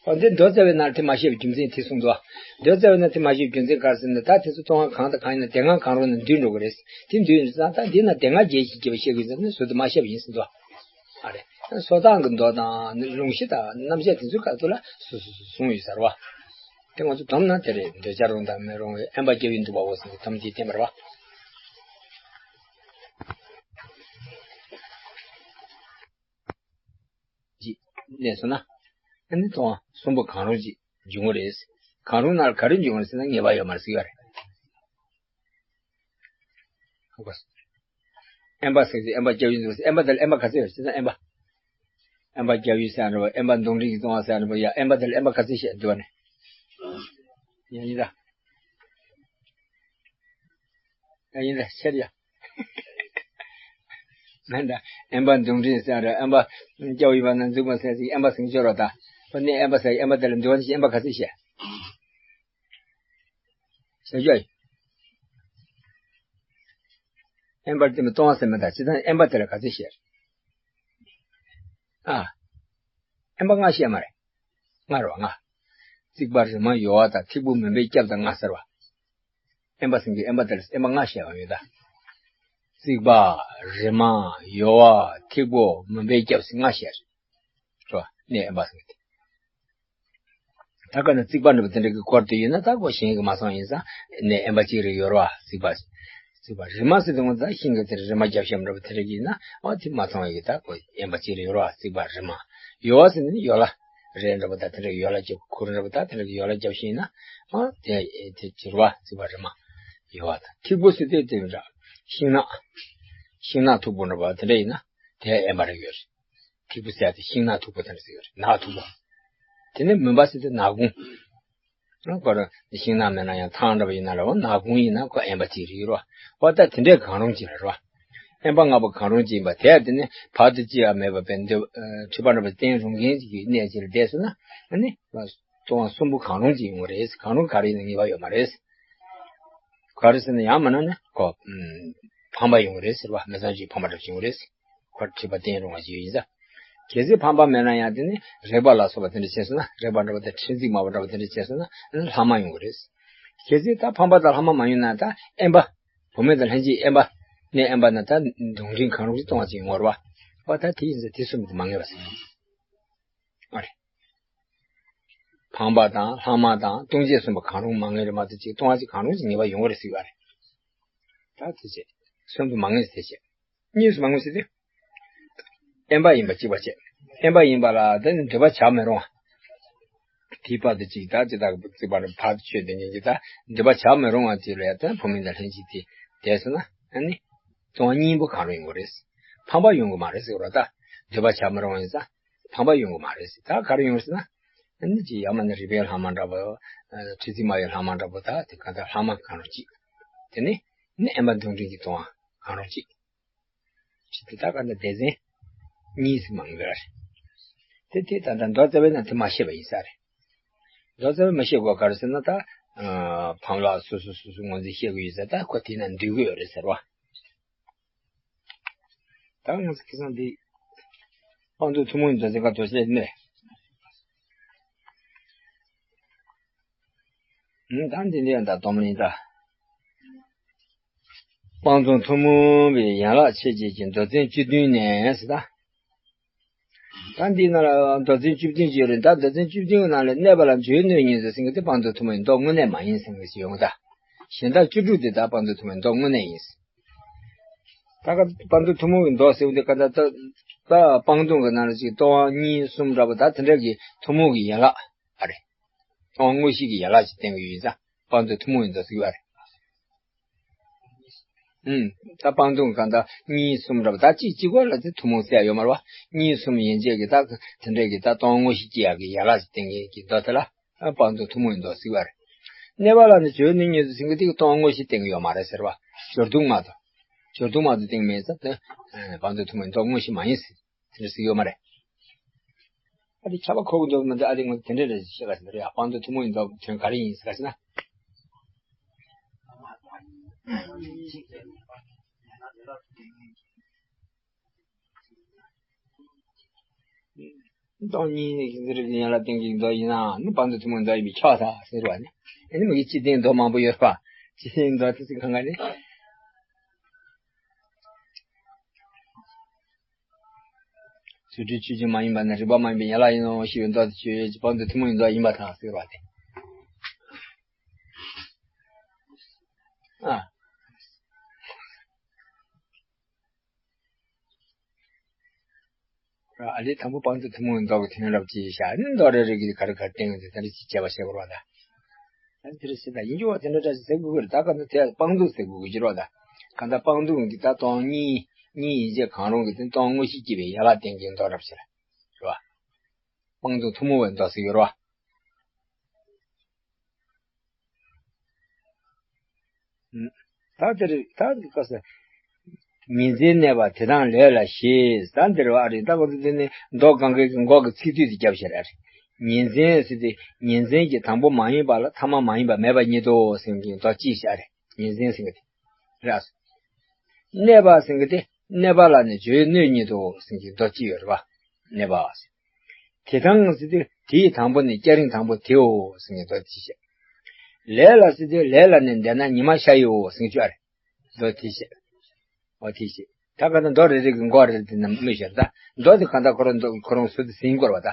བང་མཛོད་མདོ་རྩ་བའི་ནང་དེ་མ་བཤད་པའི་རྒྱུ་མཚན་དེ་གསུངས་འདུག་མདོ་རྩ་བའི་ནང་དེ་མ་བཤད་པའི་རྒྱུ་མཚན་ག་རེ་ཟེར་ན། ད་དེ་ཚོ་ལྟུང་བ་གང་དང་གང་ཡིན་ན་དེ་སྔ་གང་རུང་ནས་འདུས་འགྲོ་གི་རེད། དེ་འདུས་ཡོད་ཙང་ད་འདི་ན་དེ་སྔ་རྒྱས་ཤིང་རྒྱས་པ་བཤད་དགོས་ཟེར་ན་ཟུར་དུ་མ་བཤད་པ་ཡིན་ཟེར་འདུག་ཨ་རེ། སོ་ཐར་གྱི་མདོ་དང་ལུང་གཞི་དང་རྣམ་བཤད་དེ་ཚོའི་སྐབས་སུ་ལ་སོ་སོ་སོ་གསུངས་ཡོད་ས་རེད་བ། དེ་ང་ཚོ་སྡོམ་ན་དེ་རེད། འདོད་བྱ་རུང་དང་མི་རུང་བའི་ཨེམ་པ་སྐྱབས་ཡུལ་འདུལ་བའོ་ཟེར་ནས་སྡོམ་དེ་བསྟན་པ་རེད་བ། ཅིག་གནས་སོང་ན། ཨ་ནི་ལྟུང་བ་གསུམ་པོ་གང་རུང་ཅིག་འབྱུང་གི་རེད། གང་རུང་ན་ག་རེ་འབྱུང་གི་རེད་ཟེར་ན་ངེས་པ་ཡོད་མ་རེད་ཟེར་གྱི་ཡོད་རེད། ཨེམ་པ་ཟེར་གྱི་ཨེམ་པ་སྐྱབས་ཡུལ་འདུག་ཟེར། ཨེམ་པ་དེ་ལ་ཨེམ་པ་ག་ཚོད་ཡོད་ཟེར་ན་ཨེམ་པ། ཨེམ་པ་སྐྱབས་ཡུལ་ཟེར་ཡང་འགྲོ་བ། ཨེམ་པ་གདོན་འདྲེ་གི་ལྟུང་བ་ཟེར་ཡང་འགྲོ་བ། ཡ་ཨེམ་པ་དེ་ལ་ཨེམ་པ་ག་ཚོད་བཤད་འདུག་བ་ནི། ཡ་ཡིན་ད། ཡ་ཡིན་ད་ཤེར་ཡ། མེད་ད། ཨེམ་པ་གདོན་འདྲེ་ཟེར་ཡང་འགྲོ། ཨེམ་པ་སྐྱབས་ཡུལ་བ་ན་འཛུགས་མ་ཟེར་ཟིག་ཨེམ་པ་ཟེར་གྱི་ཡོད་རེད་ད། ཨོ་ནི་ཨེམ་པ་ཟེར་ཨེམ་པ་དེ་ལ་འདུལ་བ་ནི་ཨེམ་པ་ག་ཚོད་བཤད། ཞབས་ཞུ་ཡིན། ཨེམ་པར་བསྟན་པའི་ལྟུང་བ་ཟེར་མི་དང་ཇི་ལྟར་ཨེམ་པ་དེ་ལ་ག་ཚོད་བཤད། ཨ། ཨེམ་པ་ལྔ་བཤད་མ་རེད། ལྔ་རེད་བ་ལྔ། རྩིག་པ་རི་མ་ཡོལ་བ་དང་ཐིགས་པོ་མུན་པའི་སྐྱབས་དང་ལྔ་ཟེར་བ། ཨེམ་པ་ཟེར་གྱི་ཨེམ་པ་དེ་ལ་ཨེམ་པ་ལྔ་བཤད་པ་ཡོད་ད། རྩིག་པ་རི་མ་ཡོལ་བ་ཐིགས་པོ་མུན་པའི་སྐྱབས་ཟེར་ལྔ་བཤད་རེད། རེད་བ་ནས་ཨེམ་པ་ཟེར་གྱི་དེ། ད་ག་ནས་རྩིག་པ་འདྲ་པོ་དེ་འདྲ་གི་སྐོར་དེ་ཡིན་ན་ད་གོ་གཞན་གྱིས་མ་མཐོང་ཡིན་ཙང་ནས་ཨེམ་པ་གཅིག་རེ་ཡོད་རེད་བ། རྩིག་པ། རྩིག་པ་རི་མ་ཟེར་དུས་ང་ཚོ་ཤིང་གི་དེར་རི་མ་བརྒྱབ་བཞག་འདྲ་པོ་དེ་འདྲ་གི་ཡིན་ན་ཨོ་དེ་མ་མཐོང་ཡོད་ཀྱི་ད་གོ་ཨེམ་པ་གཅིག་རེ་ཡོད་རེད་བ། རྩིག་པ་རི་མ། ཡོལ་བ་ཟེར་ནི་ཡོལ་བ་རས་འདྲ་པོ་ད་དེ་འདྲ་གི་ཡོལ་བ་བརྒྱབ། གུར་འདྲ་པོ་ད་དེ་འདྲ་གི་ཡོལ་བ་བརྒྱབ་བཞག་ཡིན་ན་ཨོ་དེ་དེ་གྱུར་བ་རྩིག་པ་རི་མ། ཡོལ་བ་ད་ཐིགས་པོ་ཟེར་དུས་དེ་འདྲ་ཤིང་ནགས། ཤིང་ནགས་མཐུག་པོ་འདྲ་པོ་དེ་འདྲ་ཡིན་ན་དེ་ཨེམ་པ་རེ་ཡོད་རེད། ཐིགས་པོ་ཟེར་ཡ་དེ་ཤིང་ནགས་མཐུག་པོ་དེ་འདྲ་ཟེར་གྱི་ཡོད་རེད། ནགས་མཐུག་པོ། དེ་ནས་མུན་པ་ཟེར་དུས་ནག་ཁུང་། ཁོ་རང་ཤིང་ནགས་མེད་ན་ཡང་ཐང་འདྲ་བ་ཡིན་ན་རེད་བ། ནག་ཁུང་ཡིན་ན་ཁོ་དབེན་པ་གཅིག་རེད་རོ། འོ་ད་དེ་འདྲའི་གང་རུང་གཅིག་རེད་རོ། དབེན་པ་ལྔ་པོ་གང་རུང་གཅིག་ཡིན་པ་དེ་ཡང་དེ་ནི་བར་དུ་གཅིག་ཡང་མེད་པ་བས་འདི་འཁྲིད་པ་འདྲ་བ་བསྟེན་རུང་མཁན་གཅིག་གི་གནས་གཅིག་ལ་བསྡད་སོང་ན་ཨ་ནི་ལྟུང་བ་གསུམ་པོ་གང་རུང་གཅིག་ཡོང་གི་རེད། གང་རུང་ག་རེ་ཡིན་ན་ངེས་པ་ཡོད་མ་རེད། ག་རེ་ཟེར་ན་ཡང་མིན་ན་ནི་ཁོ་ཕམ་པ་ཡོང་གི་རེད་ཟེར་བ། མི་ཚང་གཅིག་ཕམ་པ་འདྲ་བ་ཡོང་གི་རེད། ཁོ་འཁྲིད་པ་བསྟེན་རུང་བ་ཞིག་ཡིན་ཙང་། གལ་སྲིད་ཕམ་པ་མེད་ན་ཡང་དེ་ནི་རེག་པ་ལ་སོགས་པ་དེ་འདྲ་བྱས་སོང་ན། རེག་པ་འདྲ་བ་དང་ཁྲི་འཛིན་མ་བ་འདྲ་བ་དེ་འདྲ་བྱས་སོང་ན་ཨ་ནི་ལྷག་མ་ཡོང་གི་རེད། གལ་སྲིད་ད་ཕམ་པ་དང་ལྷག་མ་མ་ཡོང་ན་ད་དབེན་པ། བུད་མེད་དང་ལྷན་ཅིག་དབེན་པ། གནས་དབེན་པ་ན་ད་གདུང་འདྲེན་གང་རུང་གིས་ལྟུང་བ་ཅིག་ཡོང་གི་རེད་བ། འོ་ད་དེ་ཡིན་ཙང་དེ་གསུམ་དེ་མ་ངེས་པ་ཟེར་ན། ཨ་རེ། ཕམ་པ་དང་ལྷག་མ་དང་ལྟུང་བྱེད་གསུམ་པོ་གང་རུང་མ་ངེས་རེད་མ་གཏོགས་ཅིག་ལྟུང་བ་ཅིག་གང་རུང་ཅིག་ངེས་པ་ཡོང་གི་རེད་ཟེར་བ་རེད། ད་དེ་བྱས། གསུམ་དུ་མ་ངེས་དེ་བྱས། གཉིས་སུ་མ་ངེས་ཟེར་དུས། དབེན་པ་ཡིན་པ་གཅིག་པ་བྱས། དབེན་པ་ཡིན་པ་ལ་དེ་ནི་འདོད་པ་བྱ་མི་རུང་བ། དེའི་བར་དུ་ཅིག་ད་ཅི་ལྟར་བརྩིགས་པ་ནི་བར་དུ་ཆོད་དེ་ཉིད་ཀྱི་ད་འདོད་པ་བྱ་མི་རུང་བ་ཅིག་ལ་ཡང་ད་བུད་མེད་དང་ལྷན་ཅིག་དེ་བསྡད་སོང་ན་ཨ་ནི། ལྟུང་བ་གཉིས་པོ་གང་རུང་ཡོང་གི་རེད། ཕམ་པ་ཡོང་གི་མ་རེད་ཟེར་བ་ད། འདོད་པ་བྱ་མི་རུང་བ་ཡིན་ཙང་། ཕམ་པ་ཡོང་གི་མ་རེད་ཟེར། ད་ག་རེ་ཡོང་རེད་ཟེར་ན། ཨ་ནི་ཅིག་ཡང་མིན་ན་རེག་པའི་ལྷག་མ་འདྲ་པོ། ཁྲི་འཛིན་མ་བའི་ལྷག་མ་འདྲ་པོ་ད་དེ་གང་ལྟར་ལྷག་མ་གང་རུང་གཅིག་དེ་ནི་ནི་དབེན་པ་གདུང་འདྲེན་གྱི་ལྟུང་བ་གང་རུང་གཅིག་ཅི་སྟེ་ད་ག་ནི་སྡེ་ཚན་གཉིས་སུ་མང་གི་རེད། དེ་དེ་ད་ལྟ་མདོ་རྩ་བའི་ནང་དེ་མ་བཤད་པ་ཡིན་ས་རེད། མདོ་རྩ་བའི་མ་བཤད་དགོས་ག་རེ་ཟེར་ན་ད། ཕམ་ལ་སོ་སོ་སོ་སོ་ངོས་འཛིན་བཤད་དགོས་ཡོད་ས་ད་ཁོ་དེ་ན་འདུས་དགོས་ཡོད་རེད་ཟེར་བ། ད་ང་ཚོ་ཁ་སང་འདི་སྤངས་རྫོང་ཐུན་མོང་གི་མདོ་ཚན་ཁ་དོ་བཤད་ནས། ད་འདི་འདི་ཡང་ད་སྡོམ་ལེན་ད། སྤངས་རྫོང་ཐུན་མོང་བའི་ཡན་ལག་ཕྱེད་ཅིག་གི་མདོ་ཚན་བཅུ་བདུན་ནས་ཟེར་ད། ད་འདི་ནང་ལ་མདོ་ཚན་བཅུ་བདུན་ཅིག་ཡོད་རེད། ད་མདོ་ཚན་བཅུ་བདུན་གྱི་ནང་ལ་གནས་པ་ལ་འཇུག་སྣོད་གཉིས་སུ་ཟིན་གྱི་དེ་སྤངས་རྫོང་ཐུན་མོང་གི་མདོ་དངོས་གནས་མ་ཡིན་ཟེར་གྱི་ཡོང་ད། གཞན་དག་བཅུ་དྲུག་དེ་ད་སྤངས་རྫོང་ཐུན་མོང་གི་མདོ་དངོས་གནས་ཡིན། ད་ག་སྤངས་རྫོང་ཐུན་མོང་གི་མདོ་ཟེར་བ་དེ་ག་ད་ད་ད་སྤངས་རྫོང་གི་ནང་ལ་ཅིག་ལྟུང་བ་གཉིས་གསུམ་འདྲ་པོ་ད་དེ་འདྲ་གི་ཐུན་མོང་གི་ཡན་ལག་ཨ་རེད། ལྟུང་བ་དངོས་གཞི་གི་ཡན་ལག་ཅིག་བསྟན་གྱི་ཡོད་ཙང་སྤངས་རྫོང་ཐུན་མོང་གི་མདོ་ཟེར་གྱི་ཨ་རེད། ཨུམ། ད་སྤངས་རྫོང་གང་ལྟར་གཉིས་གསུམ་འདྲ་པོ་ད་གཅིག་གཅིག་པོ་ལ་དེ་ཐུན་མོང་ཟེར་ཡ་ཡོད་མ་རེད་བ། གཉིས་གསུམ་ཡན་ཆད་ཀྱི་ད་དེ་འདྲའི་གི་ད་ལྟུང་བ་དངོས་གཞི་སྐྱེ་ཡག་གི་ཡན་ལག་ཅིག་བསྟན་མཁན་གྱི་མདོ་དེ་ལ་སྤངས་རྫོང་ཐུན་མོང་གི་མདོ་ཟེར་བ་རེད། གནས་པ་ལ་ནི་འཇུག་སྣོད་གཉིས་སུ་ཟིན་གྱི་དེ་གི་ལྟུང་བ་དངོས་གཞི་བསྟན་གྱི་ཡོད་མ་རེད་ཟེར་བ། སྦྱོར་ལྟུང་མ་གཏོགས། སྦྱོར་ལྟུང་མ་གཏོགས་བསྟན་གྱི་མེད་ཙང་དེ་སྤངས་རྫོང་ཐུན་མོང་གི་མདོ་དངོས་གཞི་མ་ཡིན་ཟེར། དེ་འདྲ་ཟེར་གྱི་ཡོད་མ་རེད། ཨ་དེ་ཁྱབ་པ་ཁོ་གི་འདོད་མི་འདོད་ཨ་དེ་ངོ་དེ་འདྲ་རེད་ཤེས་ག་ཟེར་རེད། ཨ་སྤངས་རྫོང་ཐུན་མོང་གི་མདོ་དོན་ག་རེ་ཡིན་ཟེར་ག་ཟེར་ན། སྟོང་ཉིད་ནི་འདི་རིགས་ཡན་ལག་བསྟན་གྱི་མདོ་ཡིན་ན་ནི་སྤངས་རྫོང་ཐུན་མོང་མདོ་ཡིན་པས་ཁྱབ་ད་ཟེར་བ་ནི། ཨ་ནི་མི་གི་སྤྱི་བསྟན་མདོ་མང་པོ་ཡོད་པ། སྤྱི་བསྟན་མདོ་དེ་ཚོ་གང་ག་ནི། རྫུ་འཕྲུལ་ཆོས་ཅན་མ་ཡིན་པ་ནི་རིགས་པ་མ་ཡིན་པའི་ཡན་ལག་ཡིན་ནོ་ཞེས་པའི་མདོ་དེ་ཆོས་ཅན་སྤངས་རྫོང་ཐུན་མོང་གི་མདོ་ཡིན་པར་ཐལ་ཟེར་བ་སྟེ། ཨ། ཨ་ལས་དང་པོ་སྤངས་རྫོང་ཐུན་མོང་གི་མདོ་གི་དོན་རབ་ཅེས་བྱ་ནི་མདོ་རེ་རེ་གིས་ག་རེ་ག་རེ་བསྟན་ཡོད་དེ་དེ་འདྲ་ཅིག་དཔྱད་པ་བྱེད་དགོས་རེད་པ་ད། ད་དེ་རེ་ཟེར་ད་ཡིན་རྒྱུ་བ་དེ་འདྲ་འདྲ་ཞིག་ཟེར་དགོས་ཀྱི་རེད། ད་ག་ནི་དེ་སྤངས་རྫོང་ཟེར་དགོས་ཀྱི་རེད་པ་ད། གང་ལྟར་སྤངས་རྫོང་གི་ད་ལྟུང་གཉིས་གཉིས་ཡན་ཆད་གང་རུང་གི་དེ་ལྟུང་དངོས་གཞི་སྐྱེ་བའི་ཡན་ལག་བསྟན་གྱི་མདོ་རབ་ཅིག་རེད་པ། སྤངས་རྫོང་ཐུན་མོང་བའི་མདོ་ཟེར་ཡོད་རེད་པ། ད་དེ་རེད། ད་འདི་སྐབས་སུ། ཉིན་མཚན་གནས་པ་དེ་དང་ལས་ལ་ཞེས་ད་འདིར་བ་རེད། ད་ག་ཚོད་དེ་ནི་མདོ་གང་གའི་གི་འགོ་གི་ཚིག་སྡུད་དེ་རྒྱབ་ཤར་རེད། ཉིན་མཚན་ཟེར་དེ་ཉིན་མཚན་གྱི་དང་པོ་མ་ཡིན་པ་ལ་ཐ་མ་མ་ཡིན་པ་མེད་པ་ཉིད་དོ་ཟེར་གྱི་མདོ་གཅིག་ཤར་རེད། ཉིན་མཚན་ཟེར་གྱི་དེ་རེད། གནས་པ་ཟེར་གྱི་དེ་གནས་པ་ལ་ནི་འཇུག་སྣོད་ཉིད་དོ་ཟེར་གྱི་མདོ་གཅིག་ཡོད་རེད་པ། གནས་པ་ཟེར། དེ་དང་ཟེར་དུས་དེའི་དང་པོ་ནི་སྐྱ་རེངས་དང་པོ་དེའོ་ཟེར་ནས་མདོ་དེ་བཤད། ལས་ལ་ཟེར་དུས་ལས་ལ་ནི་འདས་ན་ཉི་མ་ཤར་ཡིའོ་ཟེར་གྱི་ཨ་རེད། མདོ་དེ་བཤད། འོ་དེ་བཤད། ད་ག་ད་མདོ་རེ་རེ་གི་འགོ་རེ་རེ་དེ་རྣམས་སྨོས་ཤར་ད། མདོ་དེ་གང་ལྟར་ཁོ་རང་མདོ་ཁོ་རང་སུ་དེ་ཟིན་དགོས་རེད་པ་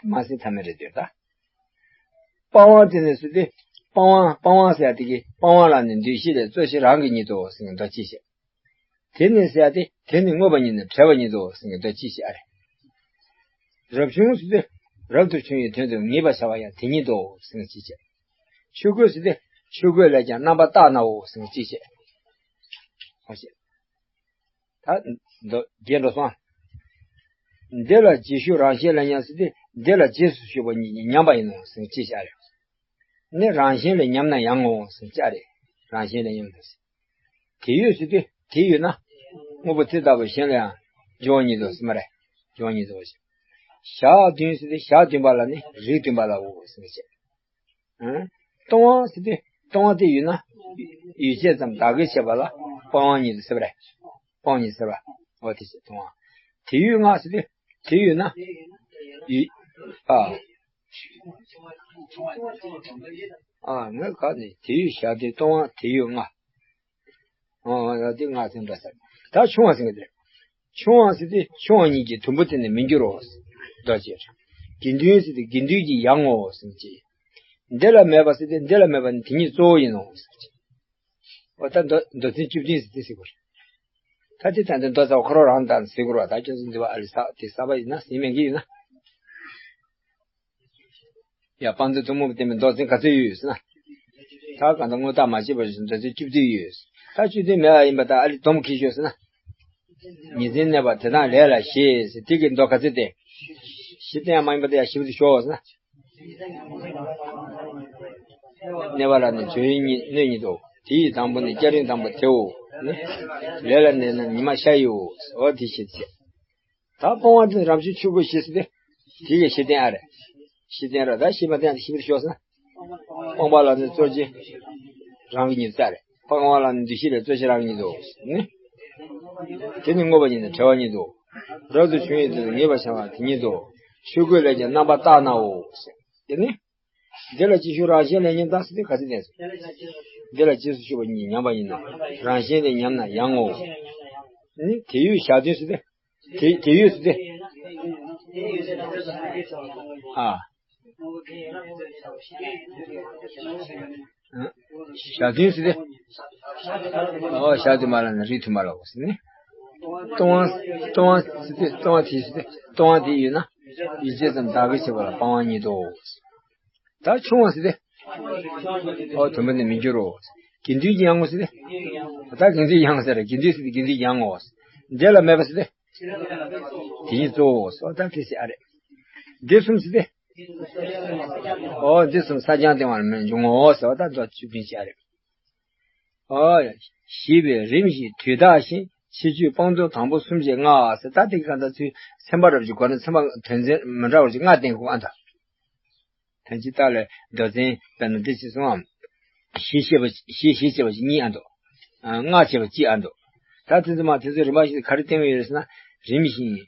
ད། མ་ཟིན་ཐབས་མེད་རེད་འདོད་ད། སྤང་བ་དེ་ནི་ཟེར་དུས་སྤང་བ་སྤང་བ་ཟེར་ཡ་དེ་གི་སྤང་བ་ལ་ནི་འདུས་བྱས་ལས་རྩོད་བྱེད་རང་གི་ཉིད་དོ་ཟེར་ནས་མདོ་དེ་བཤད། དེ་ནི་ཟེར་ཡ་དེ་དེ་ནི་དངོས་པོ་ཉིད་ནི་བྲལ་བ་ཉིད་དོ་ཟེར་ནས་མདོ་དེ་བཤད་ཨ་རེད། རབ་བྱུང་ཟེར་དུས་རབ་ཏུ་བྱུང་བའི་དོན་དུ་ངེས་པར་བྱ་བ་ཡང་དེ་ཉིད་དོ་ཟེར་ནས་དེ་བཤད། ཆོས་གོས་ཟེར་དུས་ཆོས་གོས་ལས་ཀྱང་རྣམ་པར་བརྟགས་ནའོ་ཟེར་ནས་དེ་བཤད། ཧོ་བཤད། ད་མདོ་རྒྱས་འགྲོ་སོང་། འདི་ལ་རྗེས་ཤུལ་རང་བཞིན་ལ་ཉམས་ཟེར་དུས་ འདི་ལ་རྗེས་སུ་ཞུགས་པ་གཉིས་ཀྱིས་ཉམས་པ་ཡིན་ནོ་ཟེར་ཅེས་བྱ་རེད། ནི་རང་བཞིན་ལས་ཉམས་ན་ཡང་ངོ་ཟེར་བྱ་རེད། རང་བཞིན་ལས་ཉམས་ན། དེ་ཡོད་ཟེར་དུས་དེ་ཡོད་ན། དངོས་པོ་དེ་ལྟ་བུ་གཞན་ལ་ཡང་འབྱུང་བ་ཉིད་དོ་ཟེར་མ་རེད། འབྱུང་བ་ཉིད་དོ་ཞེས། ཞག་བདུན་ཟེར་དུས་ཞག་བདུན་པ་ལ་ནི་རིགས་བདུན་པ་ལའོ་ཟེར་བྱ། ཨ། སྟོང་པ་ཟེར་དུས་སྟོང་པ་དེ་ཡོད་ན། ཡུལ་ཅན་ཙམ་བདག་གིར་བྱས་པ་ལ་སྤང་བ་ཉིད་དོ་ཟེར་བ་རེད། སྤང་བ་ཉིད་ཟེར་བ། འོ་དེ་བྱས་སྟོང་པ། དེ་ཡོད་ང་ཟེར་དུས་དེ་ཡོད་ན། ཡུལ། ཨ། ཨ། ངས་ག་ནས་དེ་ཡོད་བཞག་དེ་སྟོང་པ་དེ་ཡོད་ང་། ཨ། དེ་ང་ཚོ་འདྲ་ས། ད་ཆུང་བ་ཟེར་གི་དེ། ཆུང་བ་ཟེར་དུས་ཆུང་བ་ཉིད་ཀྱི་དུམ་བུ་དེ་ནི་མི་འགྱུར་རོ། མདོ་ཅེས། དགེ་འདུན་ཟེར་དུས་དགེ་འདུན་གྱི་ཡང་ངོ་ཟེར་ཅེས། འདི་ལ་མེད་པ་ཟེར་དུས་འདི་ལ་མེད་པ་ནི་དེ་ཉིད་གཙོ་བོ་ཡིན་ནོ་ཟེར་ཅེས། འོ་ད་མདོ་མདོ་ཚན་བཅུ་བདུན་ཟེར་དེ་ཟེར་དགོས། ད་དེ་ད་འདི་མདོ་རྩ་བ་ཁོ་རང་རང་དང་ཟེར་དགོས་ར། ད་ཁྱོད་ཚོ་འདི་བ་ཨ་ལི་ས་དེ་ས་པ་ཡིན་ན་ཟེར་མེད་གི་ཡིན་ན། ཡ། སྤང་བྱ་ཐུན་མོང་བསྟན་པའི་མདོ་ཚན་ག་ཚོད་ཡོད་ཟེར་ན། ད་གང་ལྟར་དངོས་བཏགས་མ་བྱས་པ་ཞིག་མདོ་ཚན་བཅུ་བདུན་ཡོད། ད་བཅུ་བདུན་མེད་པ་ཡིན་པ་ད་ཨ་ལི་སྡོམ་གྱིས་ཤོག་ཟེར་ན། ཉིན་མཚན་གནས་པ་དེ་དང་ལས་ལ་ཞེས་ཟེར་དེ་གི་མདོ་ག་ཚོད་བསྟན། བཞི་བསྟན་ཡང་མ་ཡིན་པ་དེ་ཡང་བཞི་པོ་དེ་ཤོག་ཟེར་ན། གནས་པ་ལ་ནི་འཇོན་ཡིན་སྣོད་ཉིད་དོ། དེ་ཡི་དང་པོ་ནི་སྐྱ་རེངས་དང་པོ་དེའོ། ནི། ལས་ལ་གནས་ན་ཉི་མ་ཤར་ཡིའོ། འོ་དེ་བཞི་བྱས། ད་སྤོང་བ་དེ་རབ་བྱུང་ཆོས་སྐུ་ཞེས་ཟེར་ཏེ། དེ་གའི་བཞི་བསྟན་ཨ་རེད། བཞི་བསྟན་ར་ད་བཞི་མ་བསྟན་ཏེ་བཞི་པར་ཤོག་ཟེར་ན། སྤངས་པ་ལ་ནི་གཙོ་ཆེ་རང་གི་ཉིད་ཙ་རེད། སྤངས་པ་ལ་ནི་འདུ་ཤེས་ལས་གཙོ་ཆེ་རང་གི་ཉིད་དོ། ནི། དེ་ནི་དངོས་པོ་ཉིད་ནི་བྲལ་བ་ཉིད་དོ། རབ་ཏུ་བྱུང་བའི་དུས་སུ་ངེས་པར་བྱ་བ་དེ་ཉིད་དོ། ཆོས་སྐུ་ལས་ཀྱང་རྣམ་པར་བརྟགས་ནའོ། དེ་ནི། འདི་ལ་རྗེས་ཤུལ་རང་བཞིན་ལས་ཉམས་དང་ཟེར་དུས་ག་ཚོད་བསྟན་སོང་། འདི་ལ་རྗེས་སུ་ཞུགས་པ་གཉིས་ཉམས་པ་ཡིན་ནོ། རང་བཞིན་ལས་ཉམས་ན་ཡང་ངོ་། ནི་དེ་ཡོད་བཞག་དོན་ཟེར་ཏེ། དེ་དེ་ཡོད་ཟེར་ཏེ། ཨ། བཞག་དོན་ཟེར་ཏེ། ཨོ་བཞག་དོན་མ་ལ་ནི་རིགས་མཐུན་མ་ལའོ་ཟེར་ནི། སྟོང་པ་སྟོང་པ་ཟེར་ཏེ་སྟོང་པ་དེ་ཟེར་ཏེ་སྟོང་པ་དེ་ཡོད་ན། ཡུལ་ཅན་ཙམ་བདག་གིར་བྱས་པ་ལ་སྤང་བ་ཉིད་དོ། ད་ཆུང་བ་ཟེར་ཏེ། ཨོ་དུམ་བུ་ནི་མི་འགྱུར་རོ། དགེ་འདུན་གྱི་ཡང་ངོ་ཟེར་ཏེ། ད་དགེ་འདུན་ཡང་ཟེར་རེད། དགེ་འདུན་ཟེར་ཏེ་དགེ་འདུན་ཡང་ངོ་ཟེར། འདི་ལ་མེད་པ་ཟེར་ཏེ། དེ་ཉིད་གཙོ་བོ་ཟེར་ད་དེ་ཟེར་ཨ་རེད། འདི་གསུམ་ཟེར་ཏེ། ཨོ་འདི་གསུམ་ས་སྦྱངས་སྟེང་བ་ལ་མི་འབྱུང་ངོ་ཟེར་བ་ད་མདོ་བཅུ་བདུན་ཟེར་ཨ་རེད། ཨོ། ཞེས་པས་རིམ་བཞིན་དུས་བརྟགས་ཤིང་ཕྱི་ཆོས་སྤང་ཚུལ་དང་པོ་གསུམ་བཅས་ལྔའོ་ཟེར་ད་དེ་ག་ད་ཚུལ་ཚན་པ་རབ་ཀྱི་སྒོ་ནས་ཚན་པ་དོན་ཚན་མི་འདྲ་བ་ཞིག་ལྔ་བསྟན་དགོས་ཨ་ད། དོན་སྤྱི་བཏགས་ལས་མདོ་ཚན་དཔེར་ན་འདི་ཅི་གསུངས་པ། ཞེས་བཤད་པ་ཞེས་ཞེས་བྱ་བ་ཞིག་གཉིས་ཨ་འདུག་ལྔ་བྱས་པ་གཅིག་ཨ་འདུག་ད་དེ་ཚོ་མ་དེ་ཚོ་རིམ་པ་ཞིག་ག་རེ་བསྟན་གྱི་ཡོད་རེད་ཟེར་ན། རིམ་བཞིན།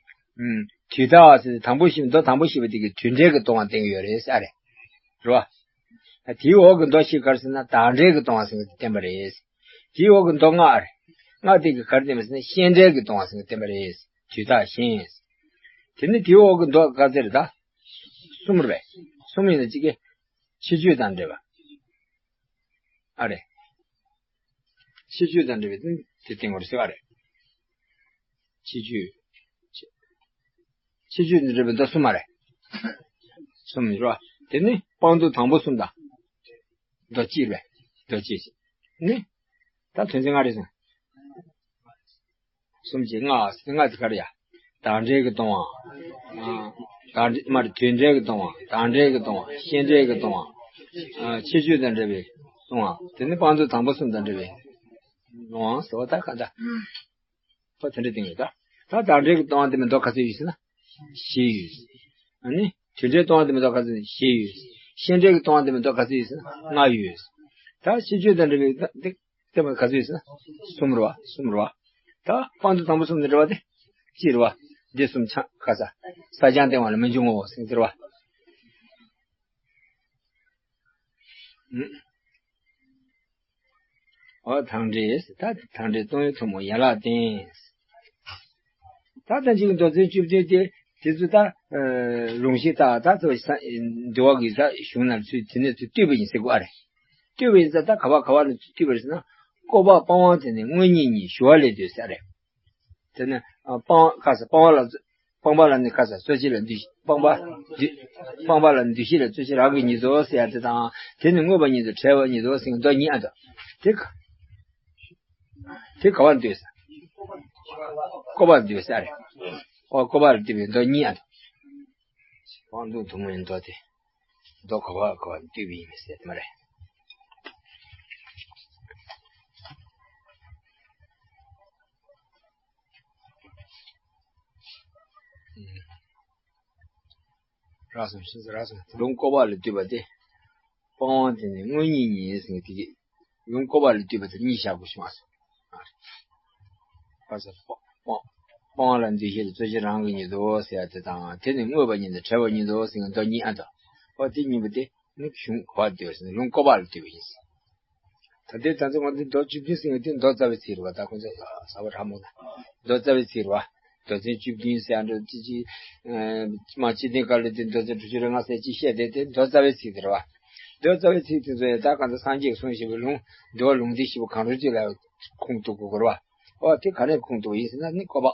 དུས་བརྟགས་ཟེར་དང་པོ་ཞིག་མདོ་དང་པོ་ཞེས་པ་དེ་གི་དུས་འབྲས་ཀྱི་སྟོང་པ་བསྟན་གྱི་ཡོད་རེད་ཟེར་རེད། རེད་བ། དེའི་འོག་གི་མདོ་ཞིག་ག་རེ་ཟེར་ན་བདག་འབྲས་ཀྱི་སྟོང་པ་ཟེར་གྱི་བསྟན་པ་རེད། དེའི་འོག་གི་མདོ་ལྔ་རེད། ལྔ་དེ་གི་ག་རེ་བསྟན་པ་ཟེར་ན་ཤེས་འབྲས་ཀྱི་སྟོང་པ་ཟེར་གྱི་བསྟན་པ་རེད། དུས་བརྟགས་ཤིང་། དེ་ནི་དེའི་འོག་གི་མདོ་ག་ཚོད་རེད་ད། གསུམ་རེད། གསུམ་ཡིན་ན་གཅིག་གི་ཕྱི་ཆོས་དང་འབྲེལ་བ། ཨ་རེ། ཕྱི་ཆོས་དང་འབྲེལ་བའི་དོན་དེ་བསྟན་དགོས་རེད་ཟེར་བ་རེད། ཕྱི་ཆོས། ཕྱི་ཆོས་དང་འབྲེལ་བའི་མདོ་གསུམ་མ་རེད། གསུམ་ཡོད་རེད་བ། དེ་ནི་སྤང་ཚུལ་དང་པོ་གསུམ་དང་། མདོ་གཅིག་རེད། མདོ་གཅིག་ནི། ད་དོན་ཚན་ལྔ་རེད་སོང་། གསུམ་གྱིས་ལྔ་ཟེར་ལྔ་དེ་ག་རེ་ཡ། བདག་འབྲས་ཀྱི་སྟོང་པ། ཨ། བདག་འབྲས་མ་རེད་དུས་འབྲས་ཀྱི་སྟོང་པ་བདག་འབྲས་ཀྱི་སྟོང་པ་ཤེས་འབྲས་ཀྱི་སྟོང་པ། ཨ། ཕྱི་ཆོས་དང་འབྲེལ་བའི་སྟོང་པ་དེ་ནི་སྤང་ཚུལ་དང་པོ་གསུམ་དང་འབྲེལ་བའི་སྟོང་པ་ཟེར་བ་ད་ག་འདྲ། ཨོ་དེ་འདྲ་བསྟན་ཡོད་ད། ད་བདག་འབྲས་ཀྱི་སྟོང་པ་དེ་མིན་མདོ་ག་ཚོད་ཡོད་ཟེར་ན། བཞི་ཡོད། ཨ་ནི་དུས་འབྲས་སྟོང་པ་དེ་མིན་མདོ་ག་ཚོད་ཡོད་ཟེར་ན་བཞི་ཡོད། ཤེས་འབྲས་ཀྱི་སྟོང་པ་དེ་མིན་མདོ་ག་ཚོད་ཡོད་ཟེར་ན་ལྔ་ཡོད། ད་ཕྱི་ཆོས་དང་འབྲེལ་བའི་ད་དེ་བསྟན་པ་ག་ཚོད་ཡོད་ཟེར་ན། གསུམ་རེད་བ། གསུམ་རེད་བ། ད་སྤང་ཚུལ་དང་པོ་གསུམ་དང་འབྲེལ་བ་དེ། གཅིག་རེད་བ། འདི་གསུམ་ཆ་ག་ས། ས་སྦྱངས་སྟེང་བ་ལ་མི་འབྱུང་ངོ་ཟེར་གྱི་རེད་བ། འོ་དང་འབྲས། ད་དང་འབྲས་སྟོང་ཉིད་ཐུན་མོང་ཡན་ལག་བསྟན། ད་ལྟ་ཅིག་མདོ་ཚན་བཅུ་བདུན་དེ་དེ་ཚོ་ད་ལུང་གཞི་ད་ད་ཚོ་འདུལ་བ་གི་ད་གཞུང་ནང་ཚུད་དེ་ནས་ཚུད་བཏུས་པ་ཡིན་ཟེར་གོ་ཨ་རེད། བཏུས་པ་ཡིན་ཙང་ད་ག་བ་ག་བ་ནས་བཏུས་པ་རེད་ཟེར་ན། བཀོད་པ་སྤང་བ་དེ་ནི་དངོས་གཉིས་གཉིས་ཞུ་བ་ལས་འདོད་ཟེར་རེད། དེ་ནི་སྤང་ཁ་ས་སྤང་བ་ལ་སྤངས་པ་ལ་ནི་ཁ་ས་གཙོ་ཆེ་ལ་འདུས་སྤངས་པ་འདུས་སྤངས་པ་ལ་ནི་འདུས་ཤེས་ལ་གཙོ་ཆེ་རང་གི་ཉིད་དོ་ཟེར་ཡ་དེ་དང་དེ་ནི་དངོས་པོ་ཉིད་དོ་བྲལ་བ་ཉིད་དོ་ཟེར་མདོ་གཉིས་ཨ་འདུག་དེ་ག་དེ་ག་བར་འདོད་ས། བཀོད་པར་འདོད་ས་རེད། ཨོ་བཀོད་པ་ལ་འདོད་པའི་མདོ་གཉིས་ཨ་འདུག་དབང་དུ་ཐུན་མོང་མདོ་དེ། མདོ་ག་བ་ག་བ་བཏུས་པ་ཡིན་ཟེར་མ་རེད། རག་སོང་། ཤེས་སོང་། རག་སོང་། ལུང་བཀོད་པ་ལ་བཏུས་པ་སྟེ། སྤང་བ་དེ་ནི་དངོས་གཉིས་ཉིད་ཟེར་དེ་གི། ལུང་བཀོད་པ་ལ་བཏུས་པ་དེ་གཉིས་བཞག་དགོས་བྱུང་བ་སོང་། བར་སར་སྤང་སྤང་སྤང་བ་ལ་འདུ་ཤེས་ལ་རྩོལ་བྱེད་རང་གི་ཉིད་དུ་ཟེར་ཡ་དེ་དང་། དེ་ནི་དངོས་པ་ཉིད་དང་བྲལ་བ་ཉིད་དུ་ཟེར་བའི་མདོ་གཉིས་ཨ་དང་། འོ་དེ་གཉིས་པོ་དེ་ནི་གཞུང་ག་བ་བཏུས་པ་ཟེར་ན་ལུང་བཀོད་པ་ལ་བཏུས་པ་ཡིན། ད་ལྟའི་ད་ཚོ་ང་ཚོ་མདོ་བཅུ་བདུན་ཟེར་བ་དེ་མདོ་རྩ་བའི་ཚིག་རེད་བ། ད་ཁོང་ཚོ་ཟ་བ་ཁྲ་མོ་ལ་མདོ་རྩ་བའི་ཚིག་རེད་བ། མདོ་ཚན་བཅུ་བདུན་ཟེར་ཡ་འདྲ་ཅི་ཅི། མ་སྤྱི་དོན་དཀའ་ལས་དེ་མདོ་ཚན་དྲུག་ཅུ་རེ་ལྔ་ཟེར་ཅི་བཤད་བསྡད་དེ་མདོ་རྩ་བའི་ཚིག་དེ་རེད་བ། མདོ་རྩ་བའི་ཚིག་དེ་ཚོ་ཡང་ད་གང་ལྟར་སངས་རྒྱས་ཀྱིས་གསུངས་བཞག་པའི་ལུང་འདུལ་བ་ལུང་འདི་ཞེས་པ་གང་རུང་ཅིག་ལ་ཁུངས་གཏུགས་དགོས་རེད་བ། འོ་དེ་ག་ནས་ཁུངས་གཏུགས་པ་ཡིན་ཟེར་ན་ནི་བཀོད་པ།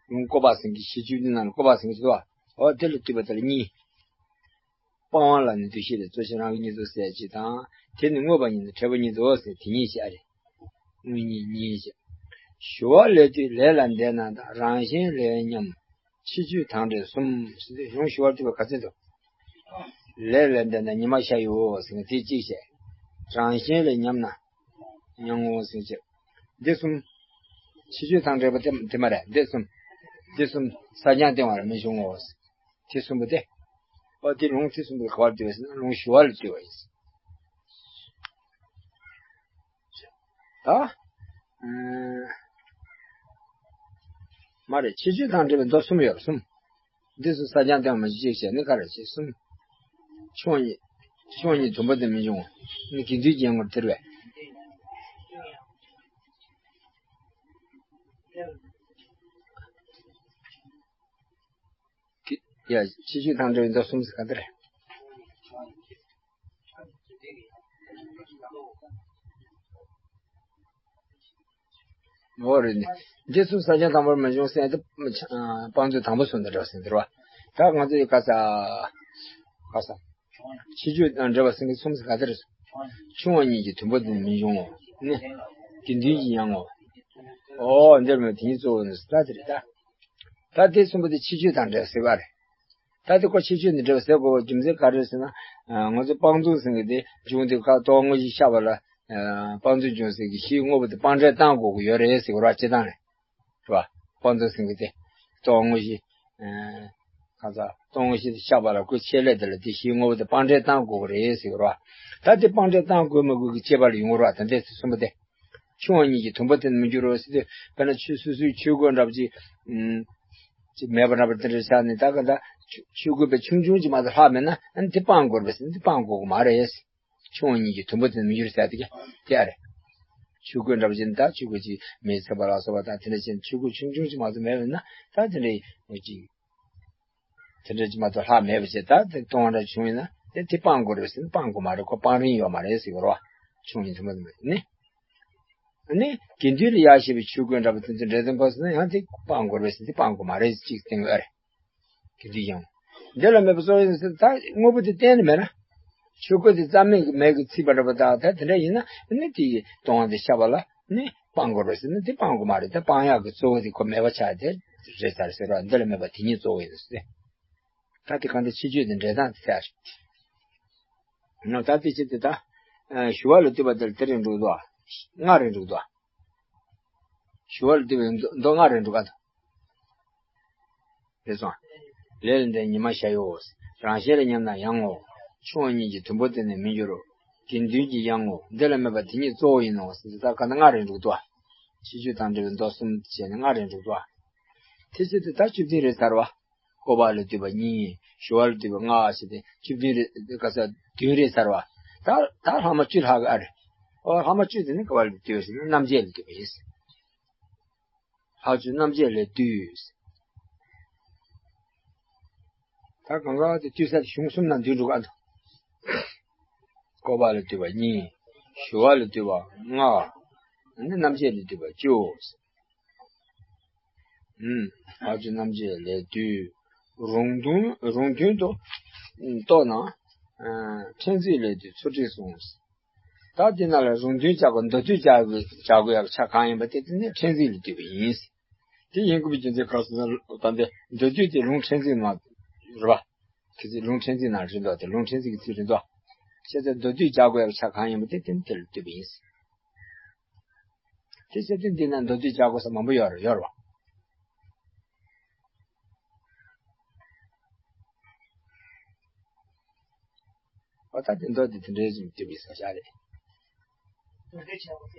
ལུང་བཀོད་པ་ཟེར་གྱི་ཞེ་བཅུ་བདུན་ནང་ལ་བཀོད་པ་ཟེར་གྱི་འདུག་བ། འོ་དེ་ལ་བཏུས་པ་དེ་ལ་གཉིས། སྤང་བ་ལ་ནི་འདུ་ཤེས་ལ་རྩོལ་བྱེད་རང་གི་ཉིད་དུ་ཟེར་གྱི་དང་། དེ་ནི་དངོས་པ་ཉིད་དང་བྲལ་བ་ཉིད་དུ་ཟེར་དེ་གཉིས་བཤད་རེད། དངོས་གཉིས་གཉིས་བཤད། ཞི་བ་ལས་བཏུས་ལས་ལ་འདས་ན་དང་། རང་གཞན་ལས་མཉམ་ཕྱི་བཅོས་དང་འབྲེལ་གསུམ་ཟེར་ཏེ་གཞུང་ཞི་བ་ལ་བཏུས་པ་ག་ཚོད་འདུག་ལས་ལ་འདས་ན་ཉི་མ་ཤར་ཡོད་ཟེར་ན་དེ་གཅིག་བཤད། རང་གཞན་ལས་ཉམས་ན་མྱང་ངོ་ཟེར་བྱས། འདི་གསུམ། ཕྱི་བཅོས་དང་འབྲེལ་བ་དེ་དེ་མ་རེད། འདི་གསུམ། འདི་གསུམ་ས་ཀྱང་སྟོན་པར་མི་འབྱུང་ངོ་། དེ་གསུམ་པོ་དེ། ཨོ་དེ་ལུང་དེ་གསུམ་པོ་ག་བར་བཏུས་པ་ཟེར་ན་ལུང་ཞི་བ་ལ་བཏུས་པ་ཡིན། ད། ཨ། མ་རེད། ཕྱི་བཅོས་དང་འབྲེལ་བའི་མདོ་གསུམ་ཡོད་རེད་གསུམ། འདི་ཚོ་ས་ཀྱང་སྟོན་པར་མི་འབྱུང་གཅིག་བྱས་ནི་ག་རེ་བྱེད་གསུམ། ཆུང་བ་གཉིས། ཆུང་བ་གཉིས་དུམ་བུ་དེ་མི་འབྱུང་། ནི་དགེ་འདུན་གྱི་ཡང་ངོར་སྟེར་བས། ཡ། ཕྱི་བཅོས་དང་འབྲེལ་བའི་མདོ་གསུམ་ཟེར་ག་འདི་རེད། འོ་རེད་ནི། འདི་གསུམ་ས་ཀྱང་དང་པོར་མི་འབྱུང་ཟེར་ཏེ། སྤང་བརྗོད་དང་པོ་གསུངས་ཏེ་འགྲོ་ཟེར་འདི་རེད་བ། ད་ང་ཚོ་ཡི་ག་ས། ག་ས། ཕྱི་བཅོས་དང་འབྲེལ་བ་ཟེར་མཁན་གསུམ་ཟེར་ག་འདི་རེད། ཆུང་བ་གཉིས་ཀྱི་དུམ་བུ་དེ་མི་འབྱུང་ངོ་། ནི། དགེ་འདུན་གྱི་ཡང་ངོ་། ཨོ་འདིར་མི་དེ་ཉིད་གཙོ་བོ་ནི་ཟེར་ད་དེ་རེད་ད། ད་དེ་གསུམ་པོ་དེ་ཕྱི་བཅོས་དང་འབྲེལ་ཟེར་བ་རེད། ད་དེ་ཀོ་ཕྱི་བཅོས་དང་འབྲེལ་བ་ཟེར་དགོས་པའི་རྒྱུ་མཚན་ག་རེ་རེད་ཟེར་ན། ང་ཚོ་སྤང་ལྟུང་ཟེར་མཁན་དེ་འབྱུང་དེ་ཁ་རྟོག་དངོས་གཞི་ཤར་བ་ལ། སྤང་ལྟུང་འབྱུང་ཟེར་གྱི་གཞིའི་དངོས་པོ་དེ་སྤང་བྲལ་བཏང་དགོས་ཀྱི་ཡོད་རེད་ཟེར་གྱི་རེད་བ། སྤྱིར་བཏང་རེད། རེད་བ། སྤང་ལྟུང་ཟེར་མཁན་དེ། རྟོག་དངོས་གཞི། ཁ་ཚ་རྟོག་དངོས་གཞི་དེ་ཤར་བ་ལ་ཁོའི་ཆེད་ལས་དེ་ལ་དེ་གཞིའི་དངོས་པོ་དེ་སྤང་བྲལ་བཏང་དགོས་ཀྱི་རེད་ཟེར་གྱི་རེད་བ། ད་དེ་སྤང་བྲལ་བཏང་དགོས་མི་དགོས་ཀྱི་དཔྱད་པ་ལ་ཡོང་གི་རེད་བ། ད་འདི་གསུམ་པོ་དེ། ཆུང་བ་གཉིས་ཀྱི་དུམ་བུ་དེ་མི་འགྱུར་རོ་ཟེར་དུས། དཔེར་ན་ཆོས་སོ་སོའི་ཆོས་གོས་འདྲ་པོ་ཅིག་ཨུམ། ཅིག་མེད་པ་འདྲ་པོ་དེ་འདྲ་ཆགས་ནས། ད་ག་ད་ཆོས་ཆོས་གོས་དཔེ་ཆུང་ཆུང་ཅིག་མ་གཏོགས་ལྷག་མེད་ན། ཨ་ནི་དེ་སྤང་དགོས་རེད་ཟེར་ན་དེ་སྤང་དགོས་ཀྱི་མ་རེད། ཆུང་བ་གཉིས་ཀྱི་དུམ་བུ་དེ་མི་འགྱུར་ཟེར་དེ་ག་དེ་ཨ་རེད། ཆོས་གོས་འདྲ་པོ་ཅིག་ནི་ད་ཆོས་གོས་ཅིག་མེ་ཚིག་པ་ལ་སོགས་པ་དང་དེ་འདྲ་ཅིག་ཆོས་གོས་ཆུང་ཆུང་ཅིག་མ་གཏོགས་མེད་པ་ཡིན་ན། ད་དེ་འདྲ་ཡིན་ཅིག་དེ་འདྲ་ཅིག་མ་གཏོགས་ལྷག་མེད་པ་ཅིག་ད་དེ་གཏོང་བ་འདྲ་བྱུང་ཡིན་ན་དེ་དེ་སྤང་དགོས་རེད་ཟེར་ན་སྤང་དགོས་མ་རེད། ཁོ་སྤང་རིན་ཡོད་མ་རེད་ཟེར་གྱི་རེད་བ། ཆུང་ཡིན་དུ་མ་དུ་མ་ནི། ནི། དགེ་འདུན་ལ་ཡ་ཞེས་པའི་ཆོས་གོས་འདྲ་པོ་དེ་ཚོ་འདྲ་དོན་པ་ཟེར་ན་ཡང་དེ་སྤང་དགོས་རེད་ཟེར་དེ་སྤང་དགོས་མ་རེད་ཅིག་བསྟན་གྱི་ཨ་རེད། དགེ་འདུན་ཡང་། འདི་ལ་མེད་པ་གཙོ་བོ་ཡིན་ཟེར་ད་དངོས་པོ་དེ་གཏན་ནས་མེད་ན། ཆོས་གོས་དེ་རྩ་མེད་ཀྱི་མེད་ཀྱི་ཚིག་པ་འདྲ་པོ་དང་ད་དེ་འདྲ་ཡིན་ན་ནི་དེ་ཡི་གཏོང་བ་དེ་ཤར་བ་ལ་ནི་སྤང་དགོས་རེད་ཟེར་ན་དེ་སྤང་དགོས་མ་རེད། ད་སྤང་ཡག་གི་གཙོ་བོ་དེ་ཁོ་མེད་པ་ཆགས་དེ་རེད་ཚར་ཟེར་བ། འདི་ལ་མེད་པ་དེ་ཉིད་གཙོ་བོ་ཡིན་ཟེར། ད་དེ་གང་ལྟར་ཕྱི་བཅོས་དེ་འབྲེལ་སྟངས་དེ་ཚར། ནོ་ད་དེ་ཕྱིར་དེ་ད། ཞི་བ་ལ་བཏུས་པ་དེ་ལ་དེ་རེད་འགྲོ་འདུག་ཨ། ལྔ་རེད་འགྲོ་འདུག་ཨ། ཞི་བ་ལ་བཏུས་པའི་མདོ་མདོ་ལྔ་རེད་འགྲོ་ག་འདུག་རེད་སོང་། ལས་ལ་འདས་ཉི་མ་ཤར་ཡོད། རང་གཞན་ལ་མཉམ་ན་ཡང་ངོ་། ཆུང་བ་གཉིས་ཀྱི་དུམ་བུ་དེ་ནི་མི་འགྱུར་རོ། དགེ་འདུན་གྱི་ཡང་ངོ་། འདི་ལ་མེད་པ་དེ་ཉིད་གཙོ་བོ་ཡིན་ནོ་ཟེར་ད་ག་ན་ལྔ་རེ་འགྲོ་འདུག་ཨ། ཕྱི་བཅོས་དང་འབྲེལ་བའི་མདོ་གསུམ་བྱས་ནས་ལྔ་རེ་འགྲོ་འདུག་ཨ། དེ་ཕྱིར་དུ་ད་བཅུ་བདུན་རེད་ཚར་བ། བཀོད་པ་ལ་བཏུས་པ་གཉིས། ཞི་བ་ལ་བཏུས་པ་ལྔ་ཞེས་ཏེ་བཅུ་བདུན་རེ་ག་ས་བདུན་རེ་ཚར་བ། ད་ད་ལྷག་མ་བཅུ་ལྷག་གི་ཨ་རེད། ཨོ་ལྷག་མ་བཅུ་དེ་ནི་ག་བ་ལ་བཏུས་ཟེར་ན་རྣམ་འབྱེད་ལ་བཏུས་པ་ཡིན། ལྷག་བཅུ་རྣམ་འབྱེད་ལ་བཏུས། ད་གང་ག་དེ་བཏུས་ས་དེ་གཞུང་གསུམ་ནང་འདུས་འགྲོ་ག་འདུག་བཀོད་པ་ལ་བཏུས་པ་གཉིས། ཞི་བ་ལ་བཏུས་པ་ལྔ། ཨ་ནི་རྣམ་འབྱེད་ལ་བཏུས་པ་བཅུ། ཨུམ། ལྷག་བཅུ་རྣམ་འབྱེད་ལས་བཏུས། རུང་མཐུན་རུང་མཐུན་དུ་རྟོགས་ན། ཨ། ཕྲན་ཚེགས་ལས་བཏུས་ཚུལ་ཁྲིམས་གསུངས། ད་དེ་ནང་ལ་རུང་མཐུན་བྱ་དགོས་མདོར་བསྡུས་བྱ་དགོས་བྱ་དགོས་ཡག་ཆ་གང་ཡིན་པ་དེ་དེ་ནི་ཕྲན་ཚེགས་ལས་བཏུས་པ་ཡིན། དེ་ཡིན་དགོས་པའི་རྒྱུ་མཚན་ག་རེ་ཟེར་ན་ད་འདི་མདོར་བསྡུས་དེ་ལུང་ཕྲན་ཚེགས་ནང་རེད་བ། ཁྱེད་ཚོས་ལུང་ཕྲན་ཚེགས་ནང་རེད་འདུག་སྟེ། ལུང་ཕྲན་ཚེགས་ཀྱི་ཚིག་རེད་འདུག་བྱས་ཙང་མདོ་སྡུད་སྦྱར་དགོས་ཡག་ཆ་གང་ཡིན་པ་དེ་དེ་ནི་དེ་ལ་ལྟོས་པ་ཡིན། དེ་བྱས་ཏེ་འདི་ན་མདོ་སྡུད་སྦྱར་དགོས་ས་མང་པོ་ཡོད་རེད། ཡོད་རེད་བ། འོ་ད་དེ་མདོ་དེ་དེ་འདྲའི་བཟུང་ལྟོས་པའི་ས་ཆ་རེད། རེད།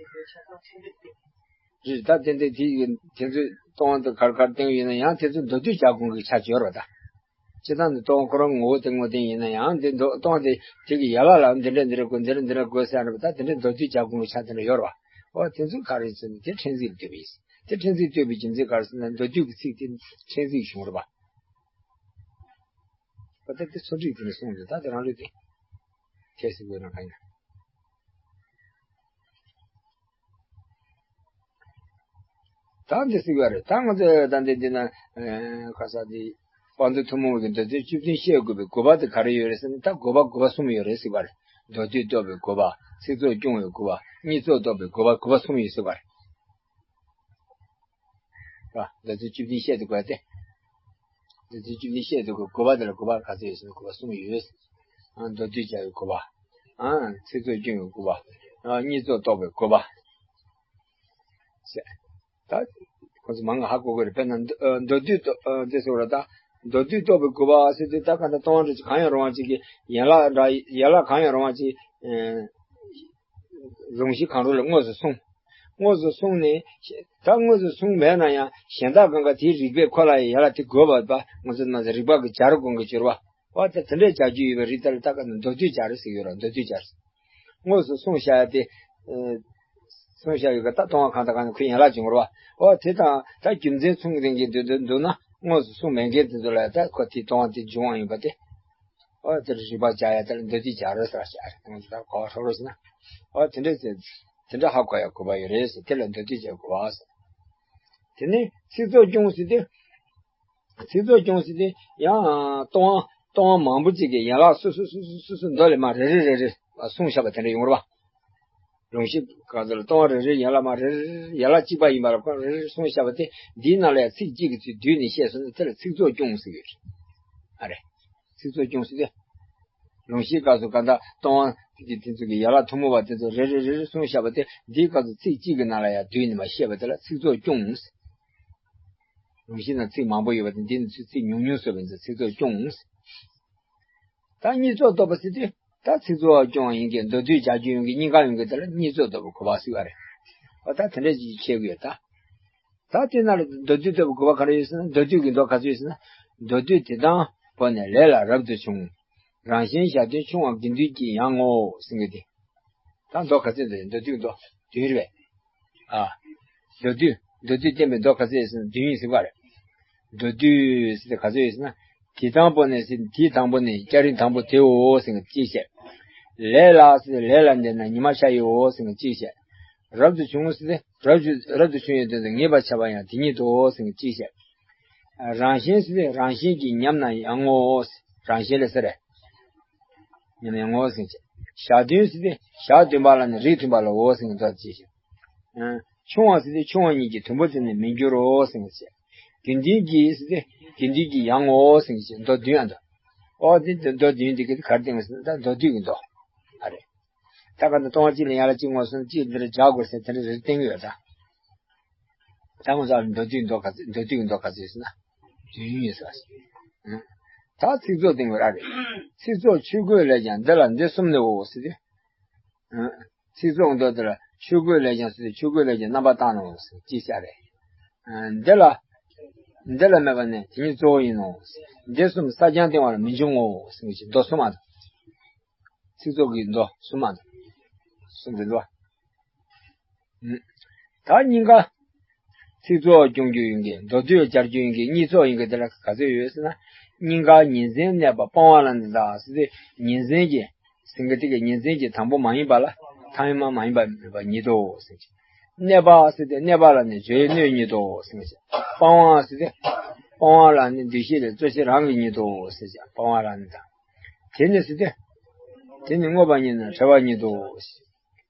ད་དེ་འདྲའི་དེ་དེ་ཚོའི་ལྟོ་བ་དེ་གར་གར་བསྟན་ཡོད་ན་ཡང་དེ་ཚོ་མདོ་སྡུད་སྦྱར་དགོས་ཀྱི་ཆ་ཅིག་ཡོད་རེད་བ་ད། སྤྱིར་བཏང་ནི་ལྟོ་བ་ཁོ་རང་ངོ་བོ་དེ་ངོ་བོ་དེ་ཡིན་ན་ཡང་འདི་མདོ་ལྟོ་བ་དེ་དེ་གི་ཡན་ལག་ལ་འདི་འདྲ་འདི་འདྲ་དགོས། འདི་འདྲ་འདི་འདྲ་དགོས་ཟེར་ཡ་རེད་བ་ད། དེ་འདྲའི་མདོ་སྡུད་སྦྱར་དགོས་ཀྱི་ཆ་དེ་འདྲ་ཡོད་རེད་བ། འོ་དེ་ཚོ་ག་རེ་ཟེར་ན་དེ་ཕྲན་ཚེགས་ལ་ལྟོས་པའི་ཡིན། དེ་ཕྲན་ཚེགས་ལྟོས་པའི་རྒྱུ་མཚན་ག་རེ་ཟེར་ན་མདོ་སྡུད་ཀྱི་ཚིག་དེ་ཕྲན་ཚེགས་བྱུང་རེད་བ། འོ་ད་དེ་ཚོ་ཁྲིད་དེ་ནས་གསུངས་ཏེ་ད་དེ་རང་ལུགས་དེ་ཁྱད་གསོད་དགོས་ན་གང་ཡིན། ད་འདི་ཟེར་བ་རེད། ད་ང་ཚོས་ད་འདི་འདི་ན་ཁ་ས་འདི་དཔལ་མདོ་ཐུན་མོང་གི་མདོ་སྡེ་བཅུ་བདུན་བཤད་དགོས་པའི་དགོས་པ་དེ་ག་རེ་ཡོད་རེད་ཟེར་ན། ད་དགོས་པ་དགོས་པ་གསུམ་ཡོད་རེད་ཟེར་བ་རེད། མདོ་སྡུད་རྟོགས་པའི་དགོས་པ། ཚིག་རྩོད་སྐྱོང་བའི་དགོས་པ། གཉིས་རྩོད་རྟོགས་པའི་དགོས་པ། དགོས་པ་གསུམ་ཡོད་ཟེར་བ་རེད། ཨ། མདོ་སྡེ་བཅུ་བདུན་བཤད་དུ་དགོས་ཏེ། མདོ་སྡེ་བཅུ་བདུན་བཤད་དུ་དགོས། དགོས་པ་དེ་ལ་དགོས་པ་ག་ཚོད་ཡོད་ཟེར་ན་དགོས་པ་གསུམ་ཡོད། ཨ། མདོ་སྡུད་བྱ་བའི་དགོས་པ། ཨ། ཚིག་རྩོད་སྐྱོང་བའི་དགོས་པ། ཨ། གཉིས་རྩོད་རྟོགས་པའི་དགོས་པ། ཟེར། ད་ཁོ་ཚོ་མང་ང་ཧ་གོ་གི་རེད། དཔེར་ན་མདོ་མདོ་སྡུད་རྟོགས་འདི་ཟེར་བ་ལ་ད་མདོ་སྡུད་རྟོགས་པའི་དགོས་པ་ཟེར་དུས་ད་ག་ད་ལྟོ་བ་འདྲ་ཅིག་གང་ཡང་རུང་བ་ཅིག་གི་ཡན་ལག་འདྲ། ཡན་ལག་གང་ཡང་རུང་བ་ཅིག་ཨ། རང་བཞིན་གང་རུང་ལ་དངོས་སུ་གསུངས། དངོས་སུ་གསུངས་ནས། ད་དངོས་སུ་གསུངས་མེད་ན་ཡང་གཞན་དག་གང་ག་དེའི་རིགས་པས་ཁོ་ལ་ཡང་ཡན་ལག་དེ་དགོས་པ་ང་ཚོ་ནང་བཞིན་རིགས་པ་གི་སྦྱར་དགོངས་ཀྱི་སྦྱོར་བ། འོ་ད་དེ་འདྲའི་སྦྱར་རྒྱུ་ཡོད་པའི་རིགས་དེ་ལ་ད་ག་ནི་མདོ་སྡུད་སྦྱར་ཟེར་གྱི་ཡོད་རེད། མདོ་སྡུད་སྦྱར། དངོས་སུ་གསུངས་བཞག་ཡ་དེ། ཨ། གསུངས་བཞག་ཡོད་ཀ་ད་ལྟོ་བ་གང་དང་གང་ནས་ཁོའི་ཡན་ལག་འབྱུང་བ་རེད་བ། འོ་དེ་དང་ད་རྒྱུ་མཚན་མཚུངས་ལྡན་གྱི་འདུག་འདུག་འདུག་ན་དངོས་སུ་གསུངས་མེད་མཁན་དེ་ཚོ་ལ་ད་ཁོ་དེའི་ལྟོ་བ་དེ་འབྱུང་བ་ཡིན་པ་དེ། ཨོ་དེར་རིགས་པ་སྦྱར་ཡ་དེ་ལ་མདོ་སྡུད་སྦྱར་རོ་ཟེར་བ་ཞིག་ཨ་རེ། དེ་ང་ཚོ་ད་གོ་བ་ཧྲོ་རོ་ཟེར་ན། ཨོ་དེ་འདྲ་ཟེར། དེ་འདྲ་ཧ་གོ་ཡ་དགོས་པ་ཡོད་རེད་ཟེར། དེ་ལ་མདོ་སྡུད་སྦྱར་དགོས་པ་ཟེར། དེ་ནས་ཚིག་རྩོད་སྐྱོང་ཟེར་དུས། ཚིག་རྩོད་སྐྱོང་ཟེར་དུས་ཡང་ལྟོ་བ་ལྟོ་བ་མང་པོ་ཅིག་གི་ཡན་ལག་སོ་སོ་སོ་སོ་སོ་སོ་མདོ་ལས་མར་རེ་རེ་རེ་རེ་གསུངས་བཞག་པ་དེ་འདྲ་ཡོང་རེད་བ། རང་བཞིན་གང་ཟེར་ལ་ལྟོ་བ་རེ་རེ་ཡན་ལག་མར་རེ་རེ་ཡན་ལག་གཅིག་པ་ཡིན་པ་ལ་ཁོ་རེ་རེ་གསུངས་བཞག་པ་དེ་འདིའི་ནང་ལ་ཡང་ཚིག་གཅིག་གི་ཚུལ་བསྡུས་ནས་བཤད་སོང་ན་དེ་ལ་ཚིག་རྩོད་སྐྱོང་ཟེར་གྱི་ཡོད་རེད། ཨ་རེ། ཚིག་རྩོད་སྐྱོང་ཟེར་ཏེ། རང་བཞིན་སྐབས་སུ་གང་ལྟར་ལྟོ་བ་དེ་དེ་ཚོ་གི་ཡན་ལག་ཐུན་མོང་བ་དེ་ཚོ་རེ་རེ་རེ་རེ་གསུངས་བཞག་པ་དེ་འདིའི་སྐབས་སུ་ཚིག་གཅིག་གི་ནང་ལ་ཡང་བསྡུས་ནས་མར་བཤད་པ་དེ་ལ་ཚིག་རྩོད་སྐྱོང་ཟེར། རང་བཞིན་ན་ཚིག་མང་པོ་ཡོད་པ་དེ་འདི་ནི་ཚིག་ཚིག་ཉུང་ཉུང་བཟོས་པ་ཡིན་ཙང་ཚིག་རྩོད་སྐྱོང་ཟེར། ད་གཉིས་རྩོད་རྟོགས་པ་ཟེར་དུས་ད་ཚིག་རྩོད་སྐྱོང་བ་ཡིན་གྱི་མདོ་སྡུད་སྦྱར་རྒྱུ་ཡིན་གྱི་གཉིས་ཀ་ཡིན་གྱི་དེ་ལ་གཉིས་རྩོད་རྟོགས་པའི་གོ་བ་ཟེར་བ་རེད། འོ་ད་དེ་འདྲ་ཅིག་ཁྱད་ཡོད་ད། ད་དེ་ན་ལ་མདོ་སྡུད་རྟོགས་པའི་གོ་བ་ག་རེ་ཡོད་ཟེར་ན། མདོ་སྡུད་ཀྱི་མདོ་ག་ཚོད་ཡོད་ཟེར་ན། མདོ་སྡུད་དེ་དང་པོ་ནས་ལས་ལ་རབ་ཏུ་བྱུང་། རང་བཞིན་གཞལ་དོན་ཆུང་བ་དགེ་འདུན་གྱི་ཡང་ངོ་ཟེར་གྱི་དེ། ད་མདོ་ག་ཚོད་འདུག་མདོ་སྡུད་མདོ་བདུན་རེད། ཨ། མདོ་སྡུད་མདོ་སྡུད་བསྟན་པའི་མདོ་ག་ཚོད་ཡོད་ཟེར་ན་བདུན་ཡིན་ཟེར་བ་རེད། མདོ་སྡུད་ཟེར་དེ་ག་ཚོད་ཡོད་ཟེར་ན། དེ་དང་པོ་ནས་ཟེར་དེའི་དང་པོ་ནས་སྐྱ་རེངས་དང་པོ་དེའོ་ཟེར་གྱི་གཅིག་བཤད། ལས་ལ་ཟེར་ལས་ལ་འདས་ན་ཉི་མ་ཤར་ཡིའོ་ཟེར་གྱི་གཅིག་བཤད། རབ་ཏུ་བྱུང་ཟེར་ཏེ་རབ་ཏུ་རབ་ཏུ་བྱུང་ཡོད་དོན་དུ་ངེས་པར་བྱ་བ་ཡང་དེ་ཉིད་དོ་ཟེར་གྱི་གཅིག་བཤད། རང་བཞིན་ཟེར་ཏེ་རང་བཞིན་གྱིས་ཉམས་ན་ཡང་ངོ་། རང་བཞིན་ལས་ཟེར་རེད། ཉམས་ན་ཡང་ངོ་ཟེར་གྱི། གཞལ་དོན་ཟེར་ཏེ་གཞལ་དོན་པ་ལ་ནི་རིགས་མཐུན་པ་ལའོ་ཟེར་གྱི་མདོ་གཅིག་བཤད། ཆུང་བ་ཟེར་ཏེ་ཆུང་བ་ཉིད་ཀྱི་དུམ་བུ་དེ་ནི་མི་འགྱུར་རོ་ཟེར་གྱི་བཤད། དགེ་འདུན་གྱི་ཟེར་ཏེ་དགེ་འདུན་གྱི་ཡང་ངོ་ཟེར་གྱི་བཤད། མདོ་བདུན་ཨ་མདོ། ཨོ་དེ་མདོ་བདུན་དེ་ག་རེ་བསྟན་པ་ཟེར་ན་ད་མདོ་སྡུད་ཀྱི་མདོ། ཨ་རེད། ད་ག་ནི་སྟོང་གཅིག་ལ་ཡན་ལག་གཅིག་ངོ་སོང་གཅིག་འདིར་སྦྱར་དགོས་ཟེར་དེ་འདྲ་རེ་བསྟན་གྱི་ཡོད་ད། ད་ང་ཚོ་མདོ་སྡུད་མདོ་ག་ཚོད་མདོ་སྡུད་མདོ་ག་ཚོད་ཟེར་ན། བདུན་ཡོད་ཟེར། ད་ཚིག་རྩོད་སྟེང་བར་ཨ་རེད། ཚིག་རྩོད་ཆོས་གོས་ལས་ཀྱང་འདི་ལ་འདི་གསུམ་ནི་འོ་ཟེར་ཏེ། ཚིག་རྩོད་མདོ་འདི་ལ་ཆོས་གོས་ལས་ཀྱང་ཟེར་ཏེ་ཆོས་གོས་ལས་ཀྱང་རྣམ་པ་བཏགས་ནོ་ཟེར་ཅིག་བཤད་རེད། འདི་ལ། འདི་ལ་མེད་པ་ནི་དེ་ཉིད་གཙོ་བོ་ཡིན་ནོ། འདི་གསུམ་ས་ཀྱང་སྟེང་བ་ལ་མི་འབྱུང་ངོ་ཟེར་གྱི་མདོ་གསུམ་མ་གཏོགས། ཚིག་རྩོད་ཀྱི་མདོ་གསུམ་མ་གཏོགས། གསུམ་རེད་འདུག་བ། ད་སྙིང་ག་ཚིག་རྩོད་སྐྱོང་རྒྱུ་ཡིན་གྱི་མདོ་སྡུད་སྦྱར་རྒྱུ་ཡིན་གྱི་གཉིས་རྩོད་ཡིན་གྱི་དེ་ལ་ག་ཚོད་ཡོད་ཟེར་ན། སྙིང་ག་ཉིན་མཚན་གནས་པ་སྤང་བ་ལ་ནི་ད་ཟེར་ཏེ་ཉིན་མཚན་གྱི་ཟེར་གྱི་དེ་གི་ཉིན་མཚན་གྱི་དང་པོ་མ་ཡིན་པ་ལ་ཐ་མ་མ་ཡིན་པ་མེད་པ་ཉིད་དོ་ཟེར་གྱི། གནས་པ་ཟེར་ཏེ་གནས་པ་ལ་ནི་བརྗོད་གནས་ཉིད་དོ་ཟེར་གྱི། སྤང་བ་ཟེར་ཏེ་སྤང་བ་ལ་ནི་འདུ་ཤེས་ལས་རྩོད་བྱེད་རང་གི་ཉིད་དོ་ཟེར་གྱི་སྤང་བ་ལ་ནི་ད། དེ་ནི་ཟེར་ཏེ། དེ་ནི་བསྔོས་པ་ཉིད་ནི་བྲལ་བ་ཉིད་དོ།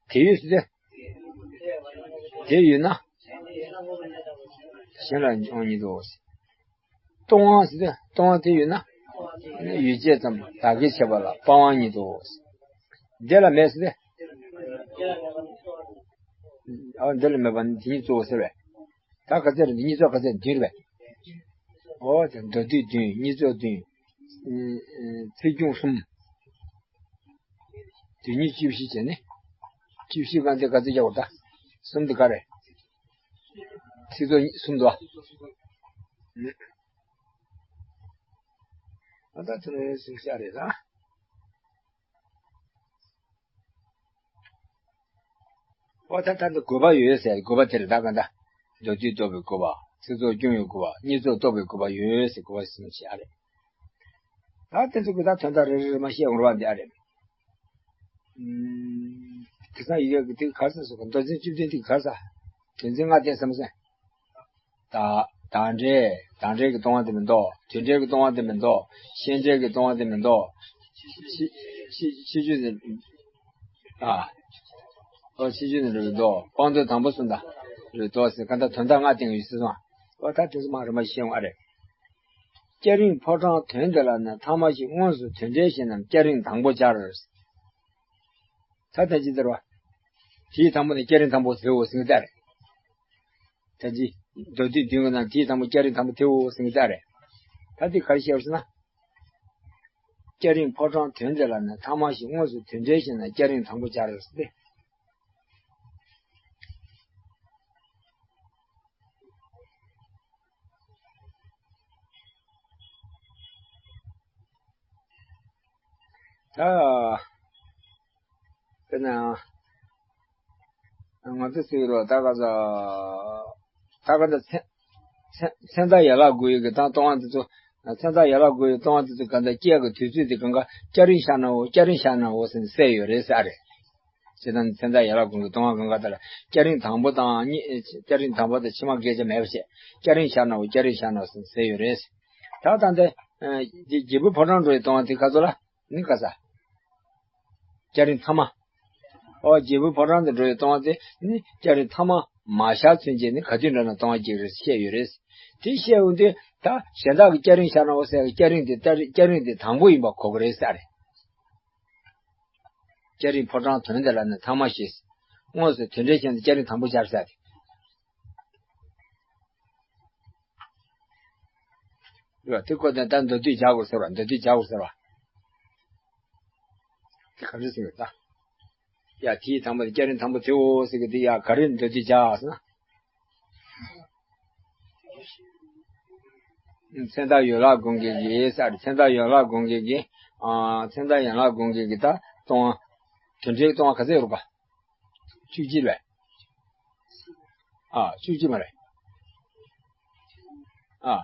དེ་ཡོད་ཟེར་ཏེ། དེ་ཡོད་ན། གཞན་ལ་འབྱུང་ཉིད་དོ། སྟོང་བ་ཟེར་ཏེ་སྟོང་བ་དེ་ཡོད་ན། ཡུལ་བྱེད་ཙམ་བདག་གིར་བྱེད་པ་ལ་པ་ཝང་ཉིད་དོ། འདི་ལ་མེད་ཟེར་ཏེ། ཨ་འདི་ལ་མེད་པ་ནི་དེ་ཉིད་གཙོ་བོ་ཟེར་བས། ད་ག་ཚད་རེད། འདི་གཉིས་ཚོགས་ག་ཚད་བདུན་རེད་པས། ཨོ་དེ་མདོ་སྡུད་བདུན། གཉིས་ཚོགས་བདུན། ཚིག་སྦྱོར་གསུམ། དེ་ཉིད་བཅུ་བཞི་བྱས་ནས། བཅུ་བཞི་གང་དེ་ག་ཚོད་རྒྱག་དགོས། ད་གསུམ་དེ་ག་རེ། ཚིག་ཚོགས་གསུམ་དུ། ཨ་ད་དེ་ནས་ཟིན་བྱ་རེད་ད། ཨོ་ད་ད་འདི་དགོས་པ་ཡོད་ཟེར། དགོས་པ་དེར་ད་ག་ད། མདོ་སྡུད་རྟོགས་པའི་དགོས་པ། ཚིག་ཚོགས་སྐྱོང་བའི་དགོས་པ། གཉིས་ཚོགས་རྟོགས་པའི་དགོས་པ་ཡོད་ཟེར། དགོས་པ་ཟིན་བྱ་རེད། ད་དེ་ཚོ་གི་ད་དོན་དག་རེ་རེ་རེ་མ་བཤད་འོང་ར་བ་འདི་ཨ་རེད། ཨུམ། དེ་ཚང་ཡི་གེ་གི་དེ་ག་ས་སོ་ག་མདོ་འཛིན་བཅུ་བདུན་དེ་ག་ས། དོན་འཛིན་ལྔ་བསྟན་བསམ་སེ། ད་བདག་འབྲས། བདག་འབྲས་ཀྱི་སྟོང་པ་དེ་མི་འདུག་དོན་འབྲས་ཀྱི་སྟོང་པ་དེ་མི་འདུག་ཤེས་འབྲས་ཀྱི་སྟོང་པ་དེ་མི་འདུག་ཤེས་ཤེས་ཤེས་རྒྱུ་ནི། ཨ། ཨོ་ཤེས་རྒྱུ་ནི་རེད་འདུག་སྤངས་དོན་དང་པོ་གསུམ་དང་། རེད་འདུག་ཟེར་ག་ད་དོན་དག་ལྔ་བསྟན་ཡོད་ཟེར་སོང་། ཨོ་ད་དེ་ཚོ་མ་རེ་མ་ཤེས་འོང་ཨ་རེད། སྐྱ་རེངས་ཕོ་བྲང་དོན་དེ་ལ་ནི། ཐ་མ་ཞིག་དངོས་སུ་དོན་འབྲས་ཤེས་རྣམས། སྐྱ་རེངས་དང་པོ་སྦྱར། ད་ལྟ་ཅི་ཟེར་བ། དེའི་དང་པོ་ནི་སྐྱ་རེངས་དང་པོ་དེའོ་ཟེར་གི་ད་རེད། ད་ཅི། མདོ་སྡུད་བདུན་གྱི་ནང་དེའི་དང་པོ་སྐྱ་རེངས་དང་པོ་དེའོ་ཟེར་གི་ད་རེད། ད་དེ་ག་རེ་བཤད་པ་ཟེར་ན། སྐྱ་རེངས་ཕོ་བྲང་དོན་དེ་ལ་ནི། ཐ་མ་ཞིག་དངོས་སུ་དོན་འབྲས་ཤེས་རྣམས། སྐྱ་རེངས་དང་པོ་སྦྱར་ཟེར་ཏེ། ད། དཔེར་ན། ང་ཚོ་ཟེར་རོ་ད་ག་ས། ད་ག་ད་མཚན་མཚན་མཚན་རྟགས་ཡན་ལག་དགུ་ཡི་གི་ད་སྟོང་པ་འདི་ཚོ། མཚན་རྟགས་ཡན་ལག་དགུ་ཡི་སྟོང་པ་འདི་ཚོ་གང་ལྟར་སྐྱེ་གི་དུས་ཚོད་དེ་གང་ག་སྐྱ་རེངས་ཤར་ནའོ། སྐྱ་རེངས་ཤར་ནའོ་ཟེར་ནས་གསལ་ཡོད་རེད་ཟེར་རེད། ཇི་ལྟར་མཚན་རྟགས་ཡན་ལག་དགུ་གི་སྟོང་པ་གང་ག་ལྟར་སྐྱ་རེངས་དང་པོ་དང་གཉིས། སྐྱ་རེངས་དང་པོ་དང་ཕྱི་མ་སྐད་ཆ་མེད་པ་བྱས། སྐྱ་རེངས་ཤར་ནའོ། སྐྱ་རེངས་ཤར་ནའོ་ཟེར་ནས་གསལ་ཡོད་རེད། ད་ད་འདི། རྒྱལ་པོའི་ཕོ་བྲང་འགྲོ་བའི་སྟོང་པ་དེ་ག་ཚོད་ལ། ནི་ག་ས། སྐྱ་རེངས་ཐ་མ། ཨོ་རྒྱལ་པོའི་ཕོ་བྲང་དུ་འགྲོ་བའི་སྟོང་པ་དེ་ནི་སྐྱ་རེངས་ཐ་མ་མ་ཤར་ཚུན་ཆད་ནི་ག་དུས་འགྲོ་ན་སྟོང་པ་གཅིག་རེད་བཤད་ཡོད་རེད། དེ་བཤད་འོང་དུས་ད་གཞན་དག་གི་སྐྱ་རེངས་ཤར་ནའོ་ཟེར་གི་སྐྱ་རེངས་དེ་ད་སྐྱ་རེངས་དེ་དང་པོ་ཡིན་པ་གོ་གི་རེད་ཟེར་རེད། སྐྱ་རེངས་ཕོ་བྲང་དོན་དེ་ལ་ནི་ཐ་མ་ཞེས། དངོས་སུ་དོན་འབྲས་ཤེས་རྣམས། སྐྱ་རེངས་དང་པོ་སྦྱར་ཟེར་ཏེ། ཡོད་དེ་ཁོ་དེ་ད་མདོ་སྡུད་སྦྱར་དགོས་ཟེར་བ། མདོ་སྡུད་སྦྱར་དགོས་ཟེར་བ། དེ་ག་རེ་ཟེར་ཡོད་ད། ཡ་དེའི་དང་པོ་དེ་སྐྱ་རེངས་དང་པོ་དེའོ་ཟེར་གི་དེ་ཡ་ག་རེ་མདོ་སྡུད་སྦྱར་ཟེར་ན། མཚན་རྟགས་ཡན་ལག་དགུ་གི་གི་ཟེར་རེད། མཚན་རྟགས་ཡན་ལག་དགུ་གི་གི། ཨ་མཚན་རྟགས་ཡན་ལག་དགུ་གི་གི་ད་སྟོང་པ། དོན་འབྲས་སྟོང་པ་ག་ཚོད་ཡོད་རེད་པ། བཅུ་གཅིག་རེད། ཨ་བཅུ་གཅིག་མ་རེད། ཨ་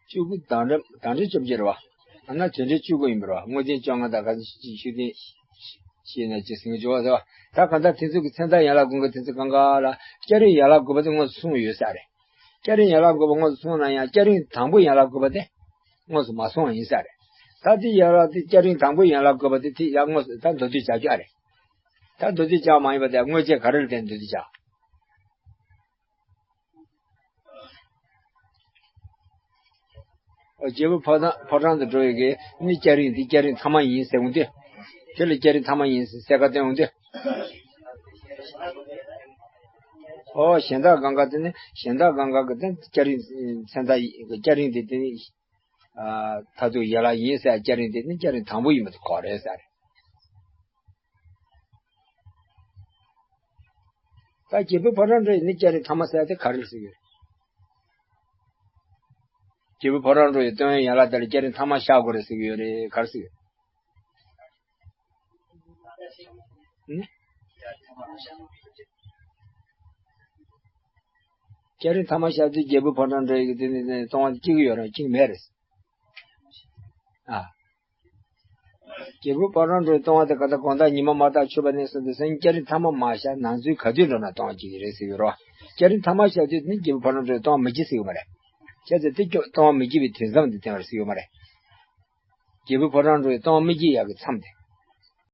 བཅུ་དགུ། དང་འབྲས་དང་འབྲས་བཅོ་བརྒྱད་རེད་པ། ཨ་ན་དོན་འབྲས་བཅུ་དགུ་ཡིན་པ་རེད་པ། དངོས་བསྟན་བཅོ་ལྔ་དང་ག་ཚོད་ཤུགས་ལྡན་ཤེས་ན་ཅི་ཟེར་གི་འཇོག་པ་ཟེར་བ། ད་གང་ལྟར་དེ་ཚོ་གི་མཚན་རྟགས་ཡན་ལག་དགུ་གི་དེ་ཚོ་གང་ག་ལ་སྐྱ་རེངས་ཡན་ལག་དགུ་པ་དེ་དངོས་སུ་གསུངས་ཡོད་ས་རེད། སྐྱ་རེངས་ཡན་ལག་དགུ་པ་དངོས་སུ་གསུངས་ན་ཡང་སྐྱ་རེངས་དང་པོ་ཡན་ལག་དགུ་པ་དེ་དངོས་སུ་མ་གསུངས་པ་ཡིན་ས་རེད། ད་དེ་ཡན་ལག་དེ་སྐྱ་རེངས་དང་པོ་ཡན་ལག་དགུ་པ་དེ་དེ་ཡང་དངོས་སུ་ད་མདོ་སྡུད་བྱ་རྒྱུ་ཨ་རེད། ད་མདོ་སྡུད་བྱ་མ་ཡིན་པ་དེ་དངོས་རྗེས་ག་རེ་ལ་བརྟེན་མདོ་སྡུད་བྱ། རྒྱལ་པོ་ཕོ་བྲང་ཕོ་བྲང་དུ་འགྲོ་བའི་གི་ནི་སྐྱ་རེངས་འདི་སྐྱ་རེངས་ཐ་མ་ཡིན་ཟེར་འོང་དུས། དེ་ལ་སྐྱ་རེངས་ཐ་མ་ཡིན་ཟེར་གསལ་ཁ་བསྟན་འོང་དུས། ཨོ་གཞན་དག་གང་ག་དེ་ནི་གཞན་དག་གང་ག་གི་དེ་སྐྱ་རེངས་མཚན་རྟགས་སྐྱ་རེངས་དེ་དེ་ནི་མཐར་ཐུག་ཡན་ལག་ཡིན་ཟེར། སྐྱ་རེངས་དེ་ནི་སྐྱ་རེངས་དང་པོ་ཡིན་པ་དེ་གོ་རེད་ཟེར། ད་རྒྱལ་པོའི་ཕོ་བྲང་འགྲོ་ཡི་ནི་སྐྱ་རེངས་ཐ་མ་ཟེར་དེ་ག་རེ་ཟེར་གི་ཡོད། རྒྱལ་པོའི་ཕོ་བྲང་འགྲོ་ཡི་སྟོན་ཡན་ལག་དེ་ལ་སྐྱ་རེངས་ཐ་མ་བཞག་དགོས་རེད་ཟེར་གི་ཡོད་རེད། ག་རེ་ཟེར་གི་ཡོད། སྐྱ་རེངས་ཐ་མ་བཞག་དུས་རྒྱལ་པོའི་ཕོ་བྲང་འགྲོ་ཡི་གི་དེ་ནི་སྟོང་པ་གཅིག་ཡོད་རེད། གཅིག་མེད་རེད། ཨ། རྒྱལ་པོའི་ཕོ་བྲང་འགྲོ་ཡི་སྟོང་པ་དེ་ག་ད་དགོང་དག་ཉི་མ་མ་དག་ཆུ་བ་ནས་བཟུང་སྟེ་སང་སྐྱ་རེངས་ཐ་མ་མ་བཞག་ནང་ཚུད་ག་དུས་འགྲོ་ན་སྟོང་པ་གཅིག་རེད་ཟེར་གི་རོ། སྐྱ་རེངས་ཐ་མ་བཞག་དུས་ནི་རྒྱལ་པོའི་ཕོ་བྲང་འགྲོ་ཡི་སྟོང་པ་མི་སྐྱེ་ཟེར་གི་མ་རེད། བྱས་ཙང་དེ་སྐྱོ་སྟོང་པ་མི་སྐྱེ་བའི་དུས་མཚམས་དེ་བསྟན་པ་རེད་ཟེར་གི་མ་རེད། རྒྱལ་པོའི་ཕོ་བྲང་འགྲོ་ཡི་སྟོང་པ་མི་སྐྱེ་ཡག་གི་མཚམས་དེ།